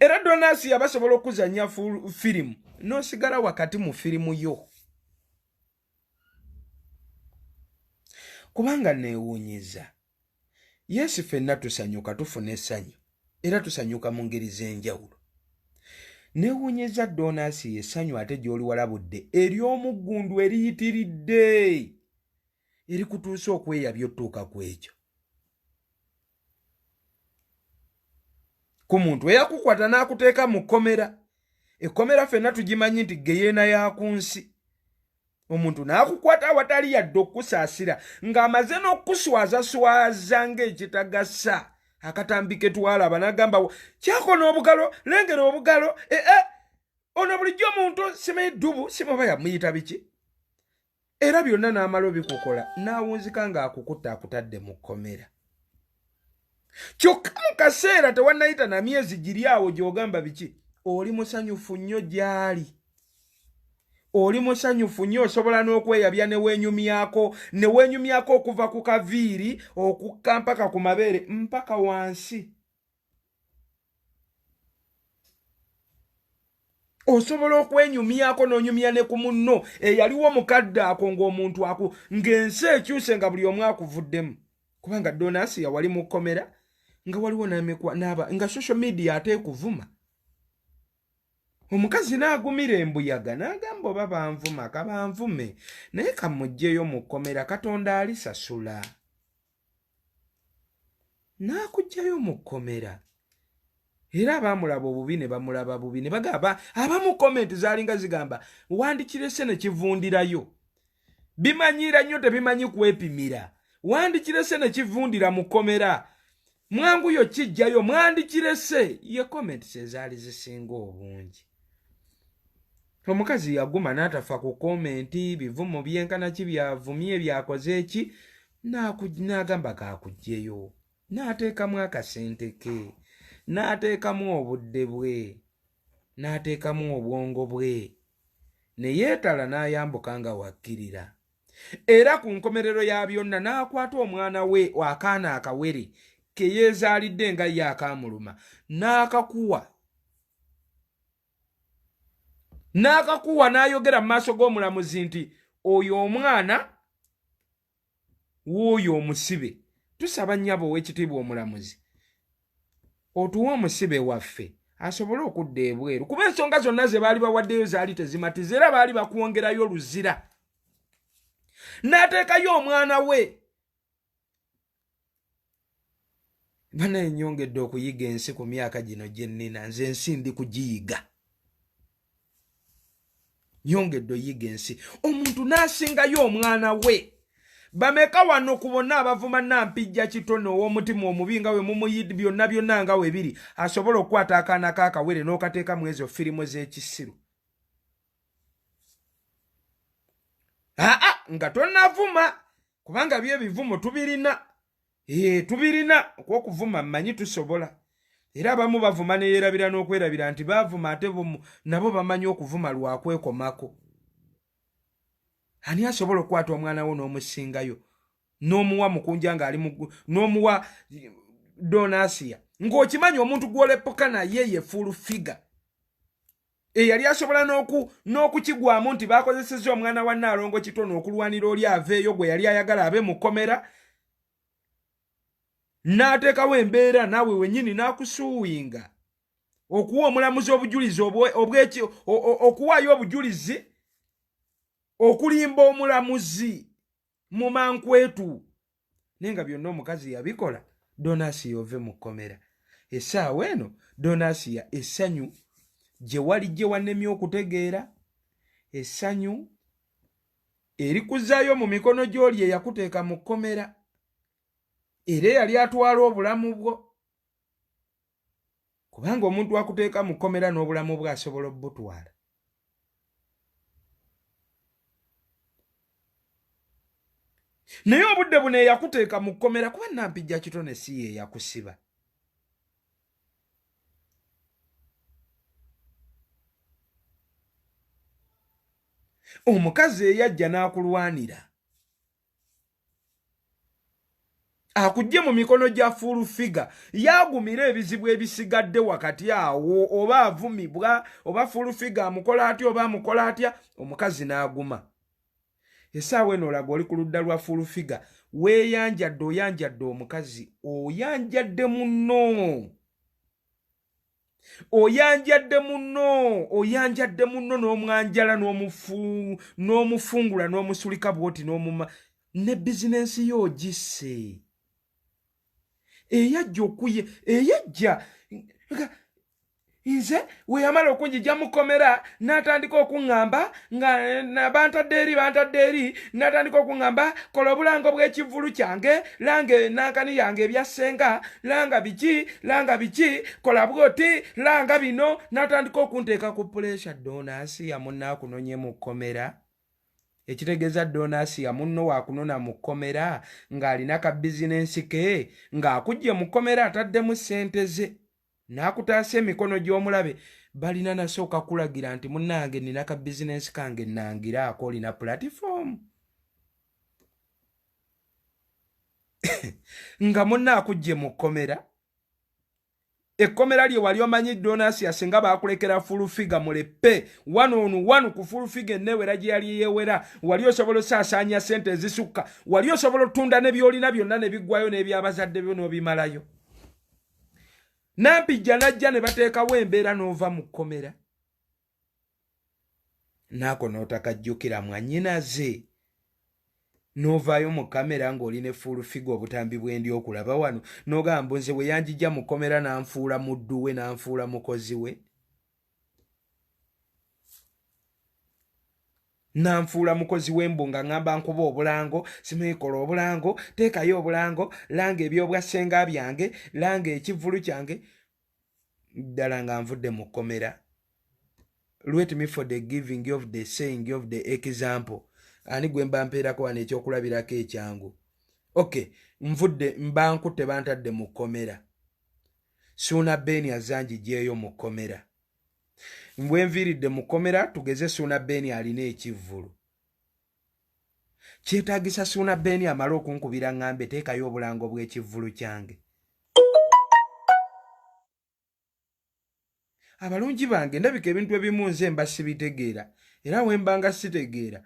Speaker 5: Era Donasi yabasobola okuzanya firimu n'osigala wakati mu firimu yo, kubanga neewuunyiza. Yesu, ffenna tusanyuka, tufuna essanyu, era tusanyuka mu ngeri z'enjawulo. Neewuunyiza Donasi essanyu ate gy'oli walabudde ery'omuggundu eriyitiridde erikutuusa okweyabya otuuka ku ekyo. Ku muntu eyakukwata n'akuteeka mu kkomera, ekkomera ffenna tugimanyi nti geyeena ya ku nsi, omuntu n'akukwata awatali yadde okukusaasira ng'amaze n'okukuswazaswaza ng'ekitagasa akatambi ke twalaba, n'agamba kyakona obugalo, lengera obugalo, ee ono bulijjo omuntu simanyi ddubu simanyi oba yamuyita biki, era byonna n'amala obikukola n'awunzika ng'akukutta akutadde mu kkomera. Kyokka mu kaseera tewannayita na myezi giri awo gy'ogamba biki, oli musanyufu nnyo gy'ali, oli musanyufu nnyo, osobola n'okweyabya ne weenyumyako, ne weenyumyako okuva ku kaviiri okukka mpaka ku mabeere mpaka wansi. Osobola okwenyumyako n'onyumya ne ku munno eyaliwo mukadde ako ng'omuntu aku ng'ensi ekyuse nga buli omu akuvuddemu, kubanga Donasi yawali mu kkomera nga waliwo n'amikwa n'aba nga social media ate ekuvuma. Omukazi n'agumira embuyaga n'agamba oba banvuma kabanvume, naye kamuggyeyo mu kkomera, Katonda alisasula. N'akuggyayo mu kkomera, era abaamulaba obubi ne bamulaba bubi ne bagamba, abamu komenti zaalinga zigamba wandikirese ne kivundirayo, bimanyiira nnyo tebimanyi kwepimira, wandikirese ne kivundira mu kkomera, mwanguyo kijjayo, mwandikirese. Ye comments ezaali zisinga obungi. Omukazi yaguma n'atafa ku komenti, bivumo byenkana ki byavumye byakoze ki, n'agamba kakuggyeyo, n'ateekamu akasente ke. N'ateekamu obudde bwe, n'ateekamu obwongo bwe, ne yeetala n'ayambuka nga wakkirira. Era ku nkomerero ya byonna n'akwata omwana we akaana akawere ke yeezaalidde nga ye akaamuluma, n'akakuwa. N'akakuwa n'ayogera mu maaso g'omulamuzi nti oyo omwana wuuyo omusibe. Tusaba nnyabo ow'ekitiibwa omulamuzi otuwe omusibe waffe asobole okudda ebweru, kuba ensonga zonna ze baali bawaddeyo zaali tezimatiza, era baali bakwongerayo luzira. N'ateekayo omwana we. Banaye nyongedde okuyiga ensi ku myaka gino gye nnina, nze ensi ndi kugiyiga, nyongedde oyiga ensi. Omuntu n'asingayo omwana we. Bameka wano ku bonna abavuma Nampijja Kitone ow'omutima omubi nga we mumuyid byonna byonna nga we biri, asobola okukwata akaana k'akawere n'okateeka mu ezo firimu z'ekisiru? Aa, nga tonavuma, kubanga byo ebivumo tubirina. Ee, tubirina okwokuvuma, mmanyi tusobola. Era abamu bavuma neyerabira n'okwerabira nti bavuma, ate nabo bamanyi okuvuma lwakwekomako. Ani asobola okukwata omwana wo n'omusingayo n'omuwa mukunja ng'ali n'omuwa Donasiya, ng'okimanyi omuntu gw'olepuka naye ye full figure eyali asobola n'okukigwamu nti bakozesezza omwana wa Nnaalongo Kitono okulwanira oli aveeyo gwe yali ayagala abe mu kkomera, n'ateekawo embeera naawe wennyini n'akusuuwinga okuwa omulamuzi obujulizi okuwaayo obujulizi okulimba omulamuzi mu mankwetu. Naye nga byonna omukazi yabikola Donasiya ove mu kkomera. Essaawa eno Donasiya essanyu gye wali gye wanemye okutegeera, essanyu erikuzaayo mu mikono gy'oli eyakuteeka mu kkomera era eyali atwala obulamu bwo, kubanga omuntu akuteeka mu kkomera n'obulamu bwe asobola obutwala. Naye obudde buno eyakuteeka mu kkomera, kuba Nampijja Kitone si ye yakusiba, omukazi eyajja n'akulwanira akujje mu mikono gya full figure, yagumira ebizibu ebisigadde wakati awo, oba avumibwa, oba full figure amukola atya, oba amukola atya, omukazi n'aguma. Essaawa eno olaga oli ku ludda lwa full figure, weeyanjadde, oyanjadde omukazi, oyanjadde munno, oyanjadde munno, oyanjadde munno n'omwanjala n'omufungula n'omusulika bwoti n'omuma ne bizinensi yo ogisse eyajja okuye eyajja. Nze weyamala okunjija mukomera n'atandika okuŋŋamba nga bantadde eri, bantadde eri, n'atandika okuŋŋamba kola obulango bw'ekivvulu kyange, langa enankani yange ebya ssenga, langa biki, langa biki, kola bwoti, langa bino, n'atandika okunteeka ku puleesha. Donasiya munno akunonye mu kkomera, ekitegeeza Donasiya munno wakunona mu kkomera ng'alina ka bizinensi ke, ng'akujje mu kkomera ataddemu ssente ze n'akutaasa emikono gy'omulabe. Balina nasooka kulagira nti munnange nina ka bizinensi kange nangiraako, olina pulatifoomu nga munno akujje mu kkomera, ekkomera lye wali omanyi Donasias nga baakulekera fulufiga mulepe wano onu wanu ku fulufiga enewera gye yali yewera, wali osobola osaasaanya ssente ezisukka, wali osobola otunda ne byolina byonna ne biggwayo n'ebyabazadde byo n'obimalayo. Nampijja najja ne bateekawo embeera n'ova mu kkomera naako n'otakajjukira mwannyinaze n'ovaayo mu kamera ng'oli ne fuulufiga obutambi bwendi okulaba wano n'ogamba mbu nze bwe yanjijja mu kkomera n'anfuula muddu we, n'anfuula mukozi we, nanfuula mukozi w'embu nga ŋŋamba nkuba obulango, simanyi kola obulango, teekayo obulango, langa ebyobwassenga byange, langa ekivvulu kyange. Ddala nga nvudde mu kkomera. Let me for the giving of the saying of the example, ani gwe mba mpeerako wano ekyokulabirako ekyangu? Okay, nvudde mba nkutte, bantadde mu kkomera. Suuna Ben azanjigyeyo mu kkomera. Bwe nviiridde mu kkomera, tugeze Suuna Ben alina ekivvulu. Kyetaagisa Suuna Ben amale okunkubira ŋŋambe teekayo obulango bw'ekivvulu kyange? Abalungi bange, ndabika ebintu ebimu nze mba sibitegeera, era wembanga sitegeera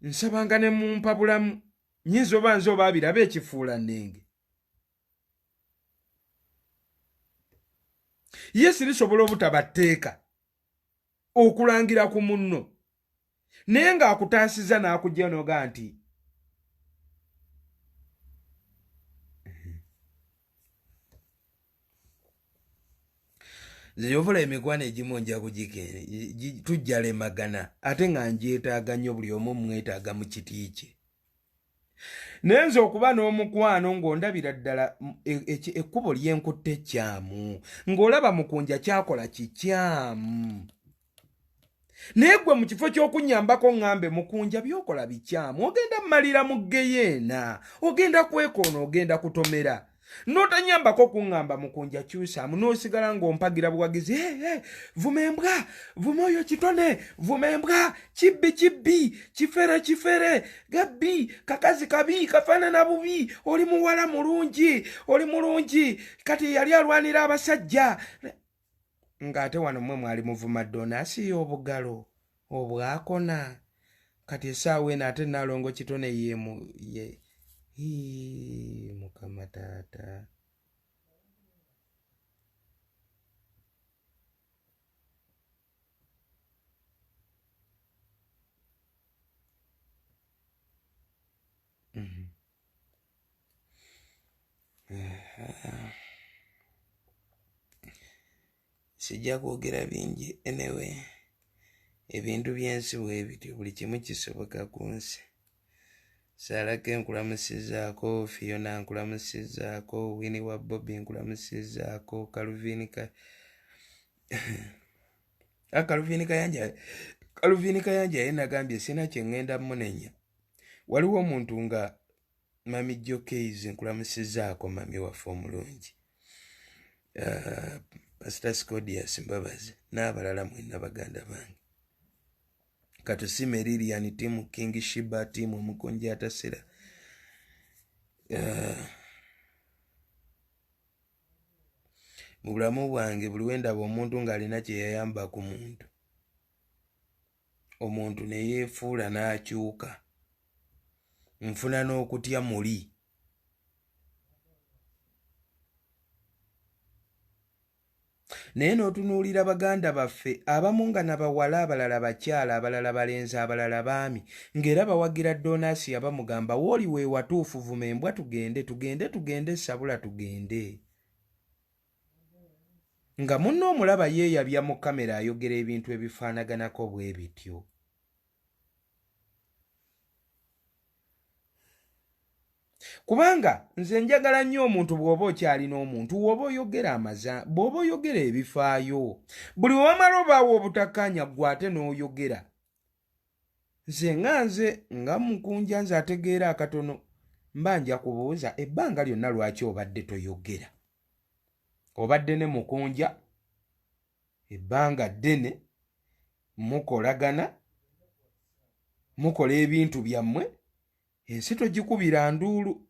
Speaker 5: nsabanga ne mumpa bulamu. Nyinza oba nze oba abiraba ekifuula nnenge. Ye sirisobola obutaba tteeka okulangira ku munno, naye ng'akutaasiza n'akujja noga nti nze yovula emikwano egimu nja kugike tujjalemagana, ate nga ngyetaaga nnyo. Buli omu mwetaaga mu kiti kye, naye nze okuba n'omukwano ng'ondabira ddala ekkubo lyenkutte kyamu, ng'olaba Mukunja kyakola kikyamu, naye gwe mu kifo ky'okunyambako ŋŋambe Mukunja byokola bikyamu, ogenda mmalira mu geyeena, ogenda kwekoona, ogenda kutomera, n'otanyambako kuŋŋamba Mukunja kyusaamu, n'osigala ng'ompagira buwagizi, hey, hey, vuma embwa, vuma oyo kitone, vuma embwa, kibbi kibbi, kifere kifere, gabbi, kakazi kabi, kafaanana bubi, oli muwala mulungi, oli mulungi, kati yali alwanira abasajja, ng'ate wano mwe mwali muvuma Donasi y'obugalo obwakona. Kati esaawa eno ate Nalongo Kitone yemu ye. Mukama taata. Sijja kwogera bingi. Anyway, ebintu by'ensi bwe bityo, buli kimu kisoboka ku nsi. Saalako nkulamusizaako, Fiona nkulamusizaako, Wini wa Bobi nkulamusizaako, Kaluvini ka Kaluvini Kayanja, Kaluvini Kayanja ye nagambye sina kye ŋŋenda munenya. Waliwo omuntu nga Mami Jokeizi, nkulamusizaako mami waffe omulungi, Pastor Scodius Mbabazi n'abalala mwenna baganda bange. Katusime Lilian, team King Shiba, team Omukunja Atasira. Mu bulamu bwange buli wendaba omuntu ng'alina kye yayamba ku muntu, omuntu ne yeefuula n'akyuka, nfuna n'okutya muli. Naye n'otunuulira baganda baffe abamu nga nabawala, abalala bakyala, abalala balenzi, abalala baami, ng'era bawagira Donasi, yabamugamba wooli we watuufu, vuma embwa, tugende tugende tugende, sabula tugende, nga munno omulaba yeeyabya mu kamera ayogera ebintu ebifaanaganako bwe bityo. Kubanga nze njagala nnyo omuntu, bw'oba okyalina omuntu, woba oyogera amaza, bw'oba oyogera ebifaayo, buli wewamala obaawo obutakkaanya ggwe ate n'oyogera. Nze nga nze nga Mukunja, nze ategeera akatono, mba nja kubuuza ebbanga lyonna lwaki obadde toyogera. Obadde ne Mukunja ebbanga ddene, mukolagana, mukola ebintu byammwe, ensi togikubira nduulu,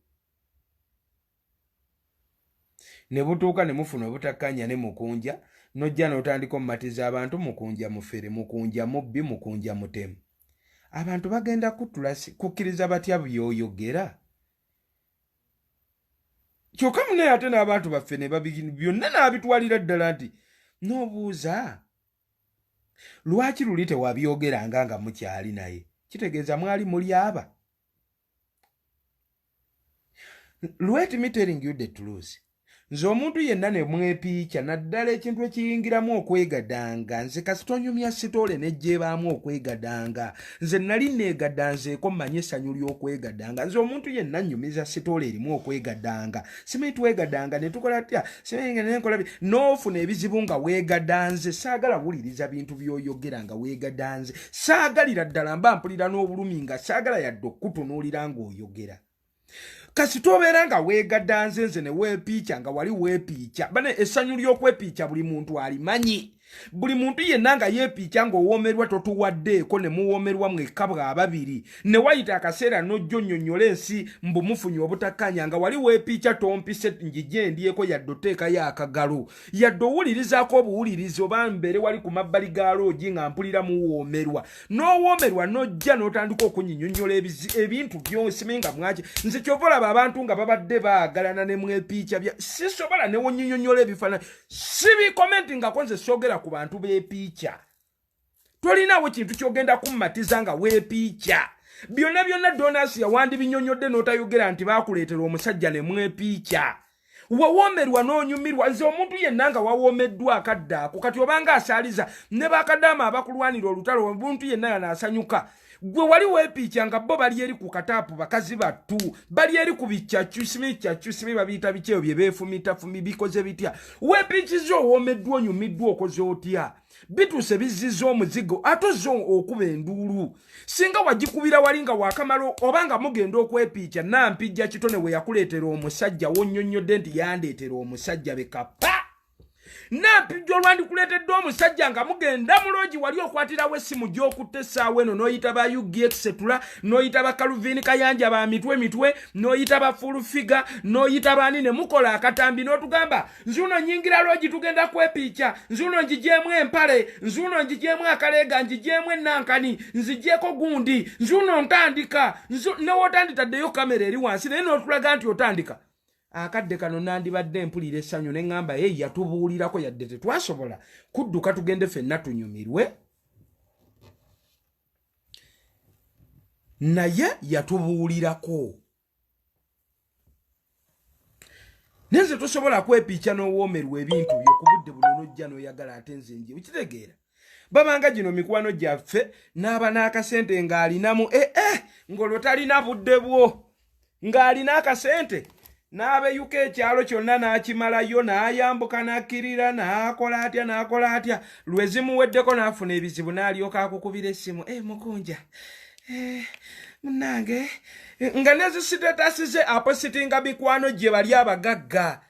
Speaker 5: ne butuuka ne mufuna obutakkaanya ne Mukunja, n'ojja n'otandika omumatiza abantu Mukunja mufere, Mukunja mubbi, Mukunja mutemu. Abantu bagenda kutula kukkiriza batya by'oyogera? Kyokka munaye ate n'abantu baffe ne byonna n'abitwalira ddala nti n'obuuza lwaki luli tewabyogeranga nga mukyali naye. Kitegeeza mwali muli aba. Let me telling you the truth, nze omuntu yenna ne mwepiica, naddala ekintu ekiyingiramu okwegadanga, nze kasita onyumya sitoole nejjeebaamu okwegadanga. Nze nali neegadanzeeko, mmanye essanyu ly'okwegadanga. Nze omuntu yenna nnyumiza sitoole erimu okwegadanga, simanyi twegadanga ne tukola tya, simanyi nenkola, n'ofuna ebizibu nga weegadanze, saagala wuliriza bintu by'oyogera nga weegadanze. Saagalira ddala, mba mpulira n'obulumi nga saagala yadde okukutunuulira ng'oyogera. Kasita obeera nga weegadanze nze ne weepiica nga wali weepiica bane, essanyu ly'okwepiica buli muntu alimanyi. Buli muntu yenna nga yeepiica ng'owoomerwa totuwaddeeko ne muwoomerwa mwekka bwababiri, ne wayita akaseera n'ojja onnyonnyola ensi mbu mufunye obutakkaanya nga wali weepiica tompise njije ndyeko yadde oteekayo akagalo yadde owulirizaako obuwulirizi oba mbeere wali ku mabbali ga loogi nga mpulira muwoomerwa n'owoomerwa n'ojja n'otandika okunyinyonnyola ebintu byonsime nga mwaki. Nze kyova olaba abantu nga babadde baagalana ne mwepiica bya sisobola ne wonyinyonnyola ebifaananyi sibikomenti ngako nze soogera ku bantu b'epiica. Tolinawo kintu kyogenda kummatiza nga weepiica byonna byonna. Donasi yawandibinyonyodde n'otayogera nti baakuleetera omusajja ne mwepiica wawoomerwa n'onyumirwa. Nze omuntu yenna nga wawoomeddwa akadde ako kati obanga asaaliza ne bakadaama abakulwanira olutalo, omuntu yenna yanaasanyuka. Gwe wali weepiica nga bo bali eri ku kataapu, bakazi battu bali eri ku bikyacusimi kyacusimi babiyita biki ebyo bye beefumitafumi bikoze bitya. Weepiikiza owoomeddwa onyumiddwa okoze otya, bituuse bizziza omuzigo ate ozze okuba enduulu. Singa wagikubira wali nga wakamala oba nga mugenda okwepiica Nampijja Kitone we yakuleetera omusajja wonnyonnyodde nti yandeetera omusajja bekapa. Nampijja olwandikuleetedde omusajja nga mugenda mu loogi wali okwatirawo essimu gy'okutte essaawa eno n'oyita ba ug etc n'oyita ba Kaluvini Kayanja ba mitwe mitwe n'oyita ba full figure n'oyita baani ne mukola akatambi n'otugamba nzuno nyingira loogi tugenda kwepiica, nzuno njigyemu empale, nzuno njigyemu akaleega, njigyemu ennankani, nzigyeko gundi, nzuno ntandika, newotanditaddeyo kamera eri wansi naye n'otulaga nti otandika. Akadde kano nandibadde mpulira essanyu ne ŋŋamba ye yatubuulirako yadde tetwasobola kudduka tugende ffenna tunyumirwe, naye yatubuulirako. Naye nze tosobola kwepiica n'owoomerwa ebintu byo ku budde buno n'ojja n'oyagala ate nze nje okitegeera. Babanga gino mikwano gyaffe n'aba n'akasente ng'alinamu ng'olwo talina budde bwo, ng'alina akasente n'abeyuka ekyalo kyonna n'akimalayo n'ayambuka n'akkirira n'akola atya n'akola atya, lwe zimuweddeko n'afuna ebizibu n'alyoka akukubira essimu, mukunja, munnange, nga nezisitetasi ze apositinga mikwano gye bali abagagga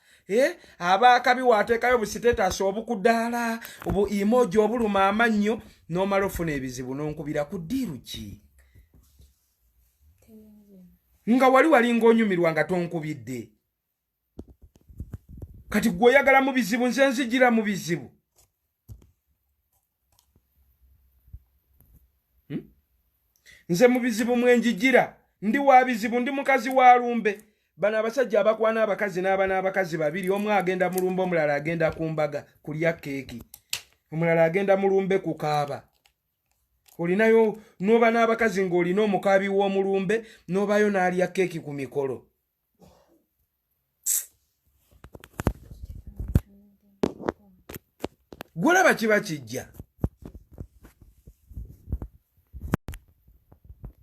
Speaker 5: abaakabi waateekayo busitetasi obukudaala obu emoji obuluma amannyo n'omala ofuna ebizibu n'onkubira ku ddiiru ki nga wali walinga onyumirwa nga tonkubidde. Kati gwe oyagala mu bizibu nze nzigira mu bizibu. Nze mu bizibu mwenjigira, ndi wa bizibu, ndi mukazi wa lumbe. Bano abasajja abakwana abakazi n'aba n'abakazi babiri, omu agenda mu lumbe omulala agenda ku mbaga kulya keeki, omulala agenda mu lumbe kukaaba. Olinayo n'oba n'abakazi ng'olina omukaabi w'omulumbe n'obayo n'alya keeki ku mikolo. Gwolaba kiba kijja.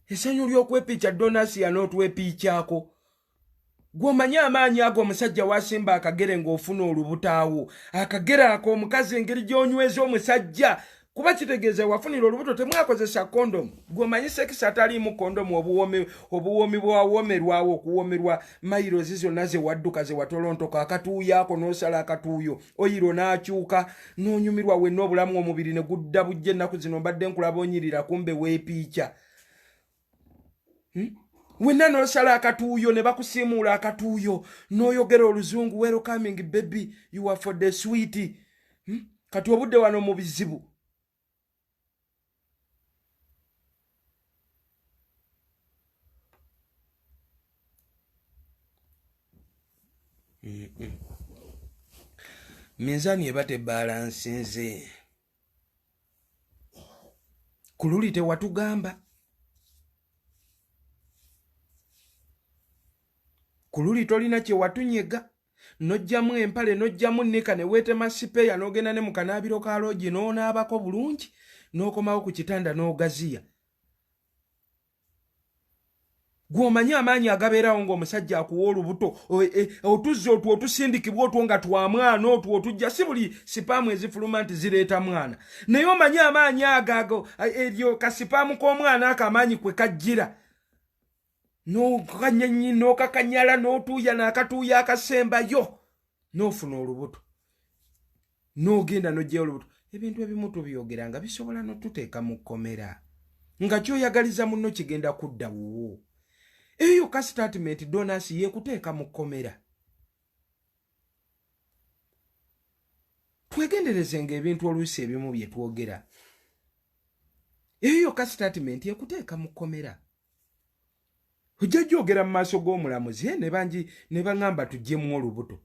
Speaker 5: Essanyu ly'okwepiica Donasiya n'otwepiicaako. Gw'omanyi amaanyi ago omusajja wasimba akagere ng'ofuna olubutaawo. Akagere ako omukazi engeri gy'onyweza omusajja kuba kitegeeza wafunira olubuto temwakozesa kondomu. Gw'omanyi sekisi ataliimu kondomu obuwoomi bwawoomerwawo okuwoomerwa mayirozi zonna ze wadduka ze watolontoka akatuuyo ako n'osala akatuuyo oyiro n'akyuka n'onyumirwa wenna obulamu omubiri ne gudda bujja. Ennaku zino mbadde nkulaba onyirira kumbe weepiica. Wenna n'osala akatuuyo ne bakusiimuula akatuuyo n'oyogera oluzungu welcoming baby you are for the sweet. Kati obudde wano mu bizibu. Minzaani eba tebalansinze ku luli tewatugamba, ku luli tolina kye watunyega n'ojjamu empale n'ojjamu nika ne weetema sipeeya n'ogenda ne mu kanaabiro ka loogi n'onaabako bulungi n'okomawo ku kitanda n'ogaziya. Gw'omanyi amaanyi agabeerawo ng'omusajja akuwa olubuto otuzzi otwo otusindikibwa otwo nga twa mwana otwo otujja si buli sipaamu ezifuluma nti zireeta mwana, naye omanyi amaanyi ago ago eryo kasipaamu k'omwana ako amaanyi kwe kajjira. N'okakanyala n'okakanyala n'otuuya n'akatuuya akasembayo n'ofuna olubuto n'ogenda n'oggyayo olubuto. Ebintu ebimu tubyogera nga bisobola n'otuteeka mu kkomera, nga kyoyagaliza munno kigenda kudda wuwo. Eyo yokka sitatimenti Donasi yeekuteeka mu kkomera. Twegenderezenga ebintu oluusi ebimu bye twogera. Eyo yokka sitatimenti ekuteeka mu kkomera. Ojja gyogera mu maaso g'omulamuzi eh, ne bangi ne baŋŋamba tuggyemu olubuto.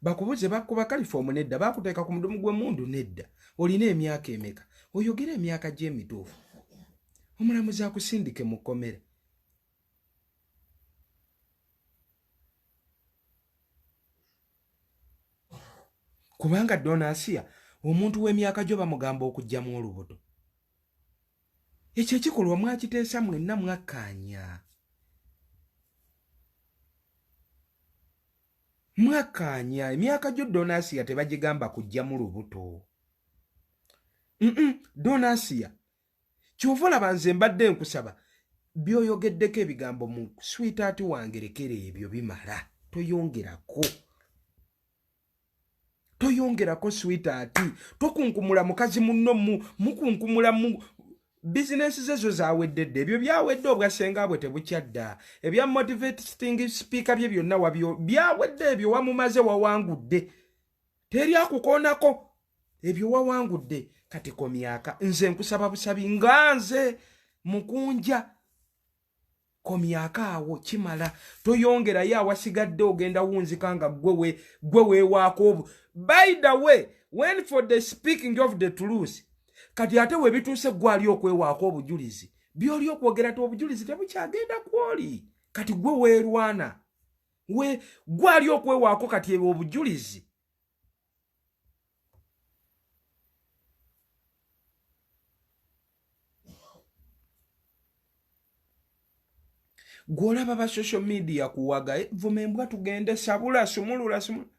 Speaker 5: Bakubuze bakuba kalifoomu nedda, bakuteeka ku mudumu gw'emmundu nedda, olina emyaka emeka, oyogere emyaka gyo emituufu, omulamuzi akusindike mu kkomera. Kubanga Donasiya omuntu w'emyaka gyo bamugamba okuggyamu olubuto. Ekyo ekikolwa mwakiteesa mwenna mwakkaanya. Mwakkaanya emyaka gyo Donasiya tebagigamba kuggyamu lubuto. Donasiya kyova olaba nze mbadde nkusaba by'oyogeddeko ebigambo mu sweetheart wange lekera ebyo bimala toyongerako. Toyongerako sweetheart, tokunkumula mukazi munno mukunkumula mu bizinensi ze zo zawedde dda, ebyo byawedde, obwa ssenga bwe tebukyadda, ebya motivating speaker bye byonna wabyo byawedde, ebyo wamumaze wawangudde, teri akukoonako, ebyo wawangudde. Kati komyaka, nze nkusaba busabi nga nze mukunja, komyaka awo kimala, toyongerayo awasigadde ogenda wunzika nga gwe weewaako obu. By the way, when for the speaking of the truth, kati ate we bituuse gwe ali okwewaako obujulizi, by'oli okwogera ti obujulizi tebukyagenda kwoli, kati gwe weerwana, gwe ali okwewaako kati obujulizi. Gw'olaba ba social media kuwaga, eh, vuma embwa tugende, sabula, sumulula, sumulula.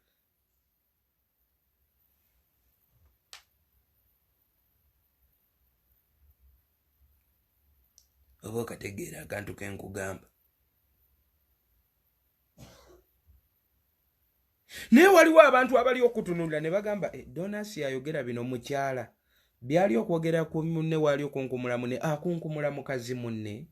Speaker 1: Oba okategeera akantu ke nkugamba.
Speaker 5: Naye waliwo abantu abali okutunulira ne bagamba, eh, Donasi ayogera bino mukyala byali okwogera ku munne, waali okunkumula munne, akunkumula mukazi munne.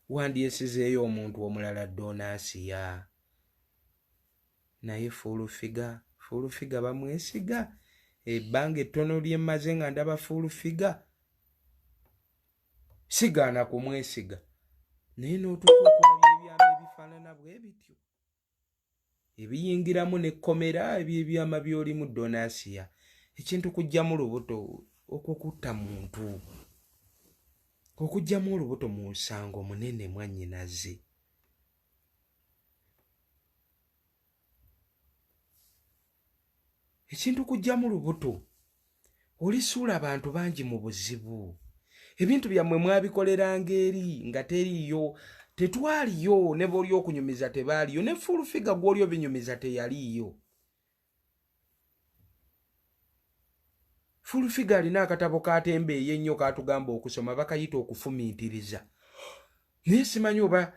Speaker 5: Wandyesizeeyo omuntu omulala Donasiya, naye Full Figure, Full Figure bamwesiga. Ebbanga ettono lye mmaze nga ndaba Full Figure, sigaana kumwesiga, naye n'otuuka okulabya ebyama ebifaanana bwe bityo ebiyingiramu n'ekkomera eby'ebyama by'olimu Donasiya. Ekintu kujjamu lubuto okwo kutta muntu, okujjamu olubuto mu nsango munene mwannyinaze. Ekintu kujjamu lubuto olisuula abantu bangi mu buzibu. Ebintu byammwe mwabikoleranga eri nga teriiyo, tetwaliyo, ne b'oli okunyumiza tebaaliyo, ne Full Figure gw'oli obinyumiza teyaliiyo. Full Figure alina akatabo k'atembeeya ennyo k'atugamba okusoma, bakayita okufumiitiriza, naye simanyi oba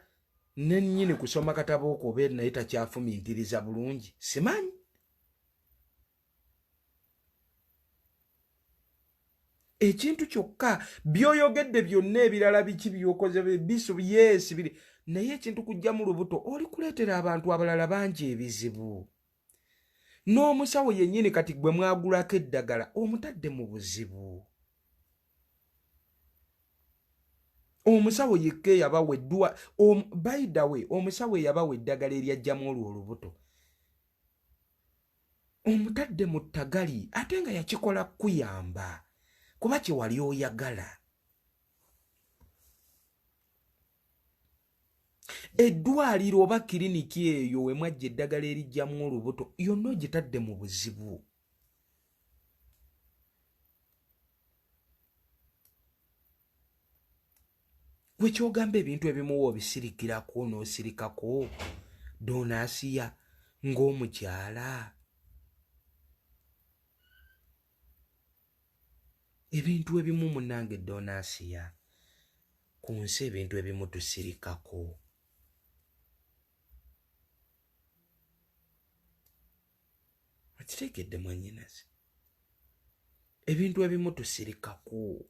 Speaker 5: nennyini kusoma katabo okwo oba naye takyafumiitiriza bulungi, simanyi. Ekintu kyokka by'oyogedde byonna ebirala biki by'okoze bisu yeesi biri, naye ekintu kujjamu lubuto oli kuleetera abantu abalala bangi ebizibu. N'omusawo yennyini kati gwe mwagulako eddagala omutadde mu buzibu. Omusawo yekka eyabawa eddwa, by the way, omusawo eyabawa eddagala eryajjamu olwo olubuto omutadde mu ttagali, ate nga yakikola kukuyamba kuba kye wali oyagala. Eddwaliro oba kiriniki eyo we mwajja eddagala erijjamu olubuto yonna ogitadde mu buzibu. Gwe kyogamba ebintu ebimuwa obisirikirako n'osirikako Donasiya ng'omukyala.
Speaker 1: Ebintu ebimu munange Donasiya, ku nsi ebintu ebimu tusirikako. Okitegedde mwannyinaze? Ebintu ebimu tusirikako.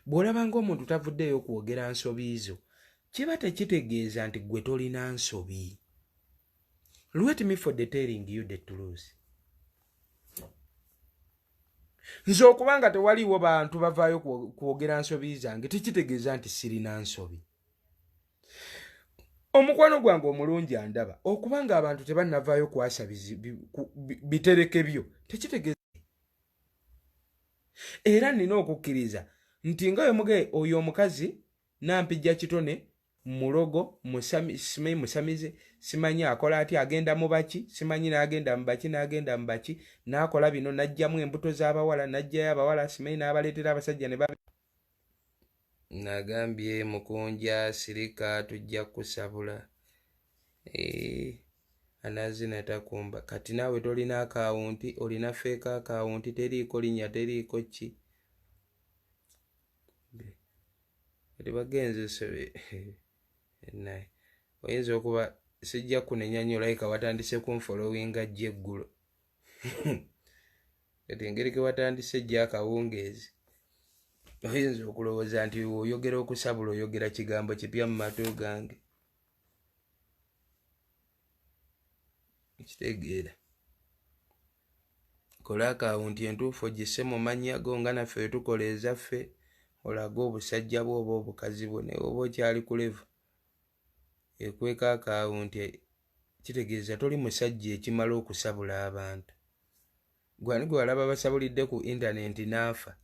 Speaker 1: Bw'olaba ng'omuntu tavuddeeyo kwogera nsobi zo, kiba tekitegeeza nti ggwe tolina nsobi. Let me for the telling you the truth. Nze okuba nga tewaliiwo bantu bavaayo kwogera nsobi zange tekitegeeza nti sirina nsobi. Omukwano gwange omulungi andaba, okuba nga abantu tebannavaayo kwasa bitereke byo tekitegeeza. Era nina okukkiriza nti nga wemuge oyo omukazi Nampijja Kitone mulogo, simanyi musamize, simanyi akola atya, agenda mu baki, simanyi n'agenda mu baki, n'agenda mu baki, n'akola bino, n'aggyamu embuto z'abawala, n'aggyayo abawala, simanyi n'abaleetera abasajja ne babe. Nagambye Mukunja sirika tujja kukusabula. Eh, anazina takumba. Kati naawe tolina akawunti, olina feeka akawunti, teriiko linnya, teriiko ki. Kati bagenze sobe naye oyinza okuba sijja kunenya nnyo layika watandise kunfolowinga jjo eggulo. Kati engeri ke watandise jjo akawungeezi oyinza okulowooza nti oyogera okusabula, oyogera kigambo kipya mu matu gange. Kitegeera, kola akawunti entuufu ogisse mu mannya go nga naffe bwe tukola ezaffe, olage obusajja bwo oba obukazi bwo. Naye oba okyali ku levo ekweka akawunti, kitegeeza toli musajja ekimala okusabula abantu. Gwani gwe walaba basabulidde ku intanenti n'afa?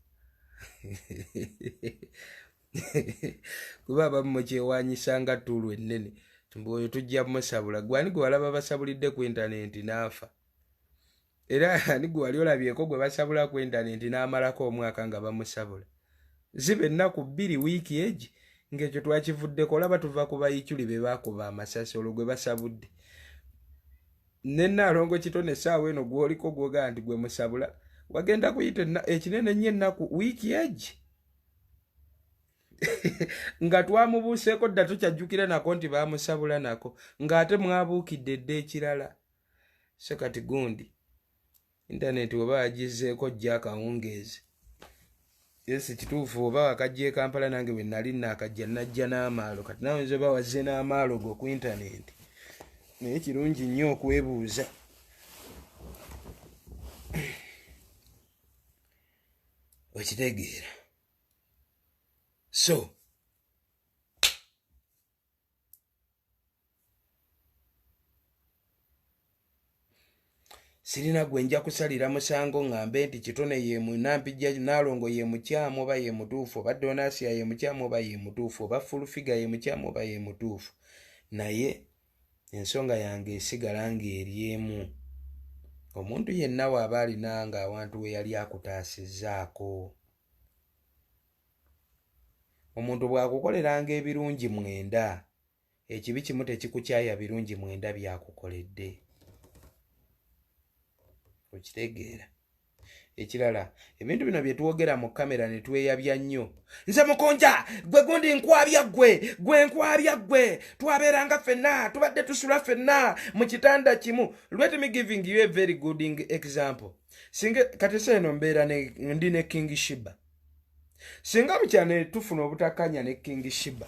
Speaker 1: Kuba abamu mukyewanyisa nga ttuulu ennene, mbu oyo tujja musabula. Gwani gwe walaba basabulidde ku intanenti n'afa? Era ani gwe wali olabyeko gwe basabula ku intanenti n'amalako omwaka nga bamusabula? Ziba ennaku 2, wiiki egi ng'ekyo twakivuddeko. Olaba tuva ku bayicyuli be baakuba amasasi, olwo gwe basabudde ne Nnaalongo Kitone essaawa eno gw'oliko gw'ogamba nti gwe musabula, wagenda kuyita ekinene nnyo ennaku wiiki egi nga twamubuuseeko dda, tukyajjukira nako nti baamusabula nako, ng'ate mwabuukidde dda ekirala. So kati gundi intaneti oba wagizzeeko jja akawungeezi, yes kituufu, oba wakajja e Kampala, nange bwe nali naakajja najja n'amaalo. Kati nawe nze oba wazze n'amaalo go ku intaneti, naye kirungi nnyo okwebuuza. Okitegeera? So sirina gwe nja kusalira musango ŋŋambe nti Kitone ye Nampijja Naalongo ye mukyamu oba ye mutuufu, oba Donasiya ye mukyamu oba ye mutuufu, oba Fulufiga ye mukyamu oba ye mutuufu. Naye ensonga yange esigala ng'eri emu: omuntu yenna waaba alina ng'awantu we yali akutaasizzaako, omuntu bw'akukoleranga ebirungi 90, ekibi kimu tekikukyaya birungi 90 byakukoledde. Okitegeera? Ekirala, ebintu bino bye twogera mu kamera ne tweyabya nnyo. Nze Mukunja, gwe gundi nkwabya, gwe gwe nkwabya, gwe twabeeranga ffenna, tubadde tusula ffenna mu kitanda kimu. Let me giving you a very good example. Singa kati seeno mbeera ndi ne King Shiba, singa bukya ne tufuna obutakanya ne King Shiba,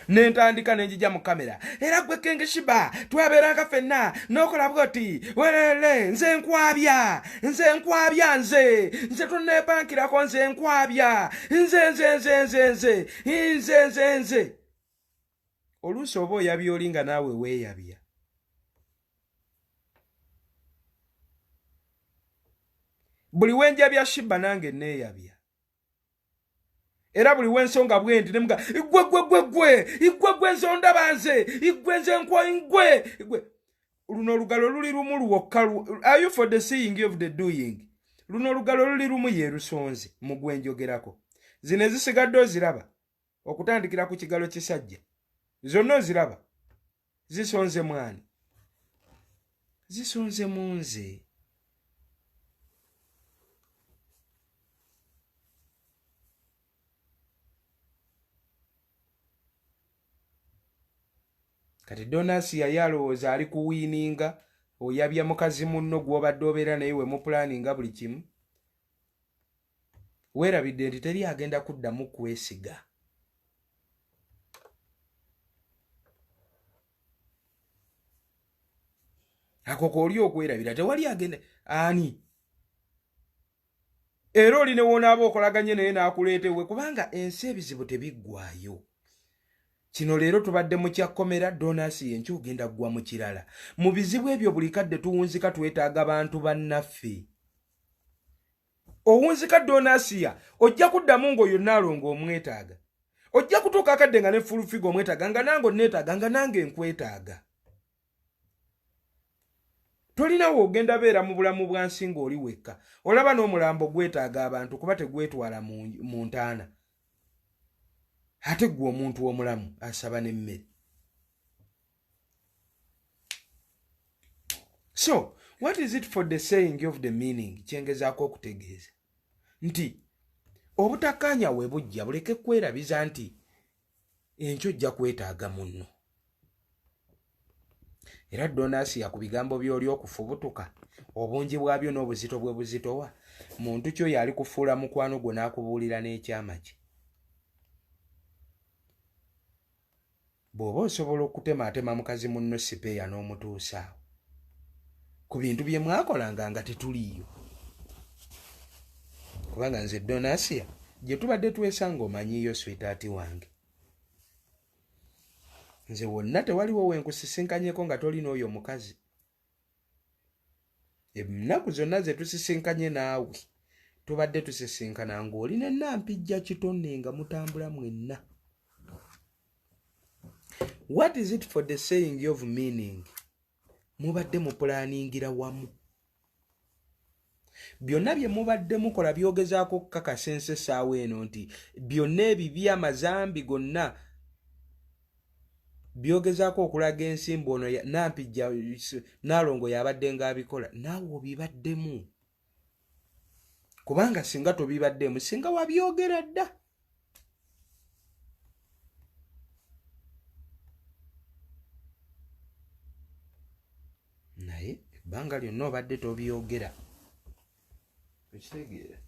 Speaker 1: nentandika nenjija mu kamera, era gwe King Shiba twabeeranga ffenna n'okola bwoti werere, nze nkwabya, nze nkwabya, nze tonneepankirako, nze nkwabya, nze nze nze nze nze nze nze nze. Oluusi oba oyabya oli nga naawe weeyabya. Buli wenjabya Shiba nange neeyabya, era buli wensonga bwendi nemuga igwe gwe gwe gwe igwe gwe nze ondaba nze igwe nze nkwa igwe igwe. Luno olugalo luli lumu lwokka. Are you for the seeing of the doing? Luno olugalo luli lumu, yerusonze mu gwenjogerako. Zino ezisigadde oziraba, okutandikira ku kigalo kisajja, zonna oziraba zisonze mwani, zisonze mu nze.
Speaker 5: Kati Donasi yali alowooza ali kuwiininga, oyabya mukazi munno gw'obadde obeera naye we mupulaninga buli kimu. Weerabidde nti teri agenda kuddamu kwesiga. Ako kooli okwerabira, tewali agenda ani era oli ne woonaaba okolaganye naye n'akuleeta ewe, kubanga ensi ebizibu tebiggwaayo. Kino leero tubadde mu kyakkomera, Donasi yenkya ogenda ggwa mu kirala. Mu bizibu ebyo buli kadde tuwunzika twetaaga bantu bannaffe. Owunzika Donasiya, ojja kuddamu ng'oyo Naalongo omwetaaga, ojja kutuuka akadde nga ne Fulufiga omwetaaga, nga nange onneetaaga, nga nange nkwetaaga. Tolina w'ogenda beera mu bulamu bwa nsi ng'oli wekka. Olaba n'omulambo gwetaaga abantu kuba tegwetwala mu ntaana, ate ggwe omuntu omulamu asaba n'emmere. So what is it for the saying of the meaning? Kyengezaako okutegeeza nti obutakkaanya we bujja buleke kwerabiza nti enkya ojja kwetaaga munno. Era Donasiya ku bigambo by'oli okufubutuka, obungi bwabyo n'obuzito bwe buzitowa, muntu ki oyo alikufuula mukwano gwo n'akubuulira n'ekyama kye? Bw'oba osobola okutemaatema mukazi munno sipeeya n'omutuusa awo ku bintu bye mwakolanga nga tetuliiyo, kubanga nze Donasiya gye tubadde twesanga omanyiiyo switaati wange. Nze wonna tewaliwo wenkusisinkanyeko nga toli n'oyo omukazi. Ennaku zonna ze tusisinkanye naawe tubadde tusisinkana ng'oli ne Nampijja Kitonne nga mutambula mwenna. What is it for the saying of meaning? Mubadde mupulaningira wamu. Byonna bye mubadde mukola byogezaako okukakasa ensi essaawa eno nti byonna ebibi, amazambi gonna byogezaako okulaga ensi mbu ono Nampijja Naalongo y'abadde ng'abikola, naawe obibaddemu. Kubanga singa tobibaddemu, singa wabyogera dda. Naye ebbanga lyonna obadde tobyogera, okitegeera?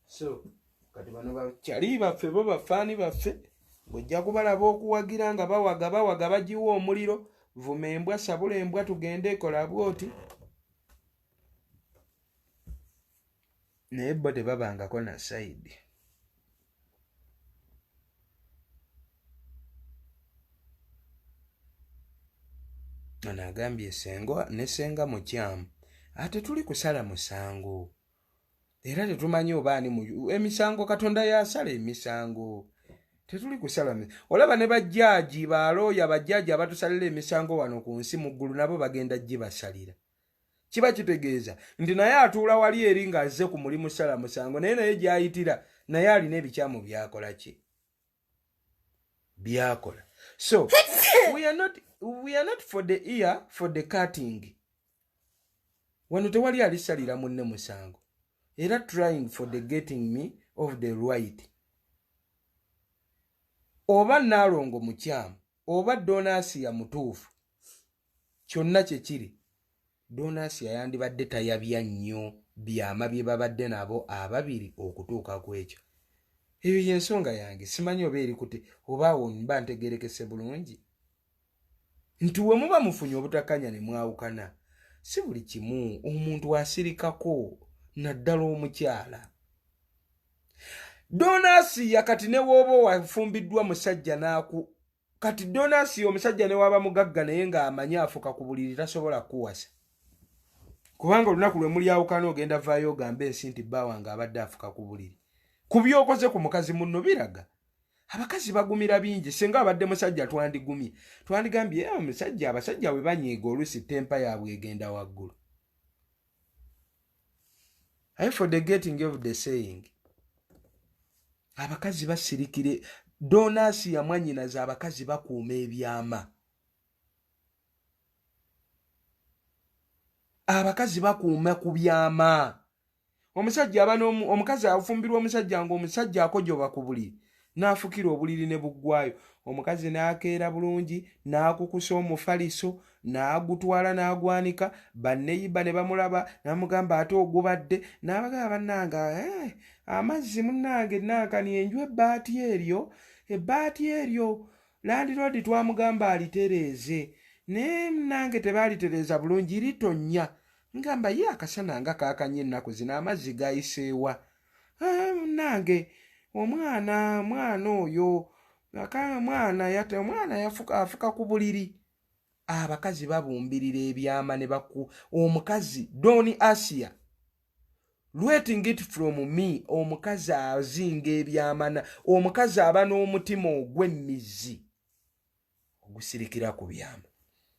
Speaker 5: So kati bano bakyali baffe, bo bafaani baffe, ng'ojja kubalaba okuwagira nga bawaga bawaga bagiwa omuliro, vuma embwa, sabula embwa, tugende ekola bwoti, naye bo tebabangako na sayidi. Ono agambye senga ne senga mukyamu, ate tuli kusala musango era tetumanyi oba ani emisango Katonda yasala emisango, tetuli kusala. Olaba ne bajjaaji balooya, bajjaaji abatusalira emisango wano ku nsi, mu ggulu nabo bagenda gibasalira. Kiba kitegeeza nti naye atuula wali eri ng'azze ku mulimu sala musango, naye naye gy'ayitira naye alina ebikyamu byakola ki byakola. So we are not for the ear for the cutting. Wano tewali alisalira munne musango, era trying for the getting me of the right. Oba Naalongo mukyamu oba Donasiya mutuufu, kyonna kye kiri, Donasiya yandibadde tayabya nnyo byama bye babadde nabo ababiri okutuuka ku ekyo. Eyo y'ensonga yange. Simanyi oba eri kute oba awo mba ntegerekese bulungi nti we muba mufunye obutakanya ne mwawukana, si buli kimu omuntu asirikako, naddala omukyala Donasiya. Kati ne wooba wafumbiddwa musajja n'aku kati Donasiya omusajja ne waba mugagga naye ng'amanyi afuka ku buliri, tasobola kukuwasa, kubanga olunaku lwe mulyawukana ogenda vaayo ogambe ensi nti bba wange abadde afuka ku buliri. Ku byokoze ku mukazi munno biraga abakazi bagumira bingi. Singa abadde musajja twandigumye, twandigambye omusajja. Abasajja bwe banyiiga oluusi temper yaabwe egenda waggulu. Aye for the getting of the saying, abakazi basirikire. Donasiya mwannyinaze, abakazi bakuuma ebyama, abakazi bakuuma ku byama. Omusajja aba omukazi afumbirwa omusajja ng'omusajja akojoba ku buliri. N'afukira obuliri ne buggwayo. Omukazi n'akeera bulungi, n'akukusa omufaliso, n'agutwala n'agwanika. Banneyiba ne bamulaba, n'amugamba ate ogubadde. N'abagamba bannange, eh, amazzi munnange nankani enju ebbaati eryo, ebbaati eryo landiroodi twamugamba alitereeze, naye munnange tebaalitereeza bulungi, litonnya. Ngamba ye akasana nga kaakanye ennaku zino, amazzi gayiseewa? Ah, munnange omwana, omwana oyo aka mwana yate omwana yafuka afuka ku buliri. Abakazi babumbirira ebyama ne baku omukazi Don Asia waiting it from me. Omukazi azinga ebyama, omukazi aba n'omutima ogw'emmizi ogusirikira ku byama.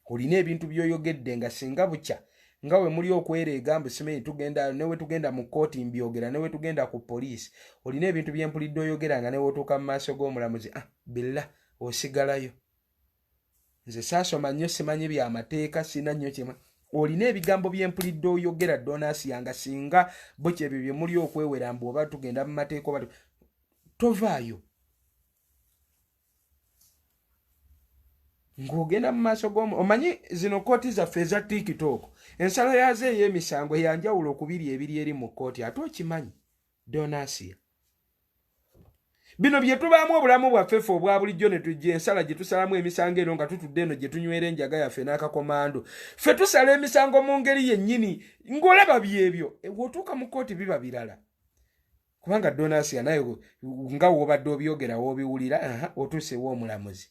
Speaker 5: Olina ebintu by'oyogedde nga singa bukya nga we muli okwereega mbu simanyi tugenda newe tugenda mu kkooti mbyogera newe tugenda ku poliisi. Olina ebintu byempulidde oyogera nga newotuuka mu maaso g'omulamuzi, ah, billa osigalayo. Nze saasoma nnyo, simanyi byamateeka, sina nnyo kyema. Olina ebigambo byempulidde oyogera Donasi nga singa bukya ebyo bye muli okwewera mbu oba tugenda mu mateeka oba tovaayo ng'ogenda mu maaso g'omu. Omanyi zino kkooti zaffe eza TikTok, ensala yaazo ey'emisango yanjawulo okubiri ebiri eri mu kkooti. Ate okimanyi Donasia, bino bye tubaamu obulamu bwaffe ffe obwa bulijjo ne tujja ensala gye tusalamu emisango eno nga tutudde eno gye tunywera enjaga yaffe n'akakomando, ffe tusala emisango mu ngeri yennyini ng'olaba byebyo. W'otuuka mu kkooti biba birala, kubanga Donasia naye nga wobadde obyogera wobiwulira otuusewo omulamuzi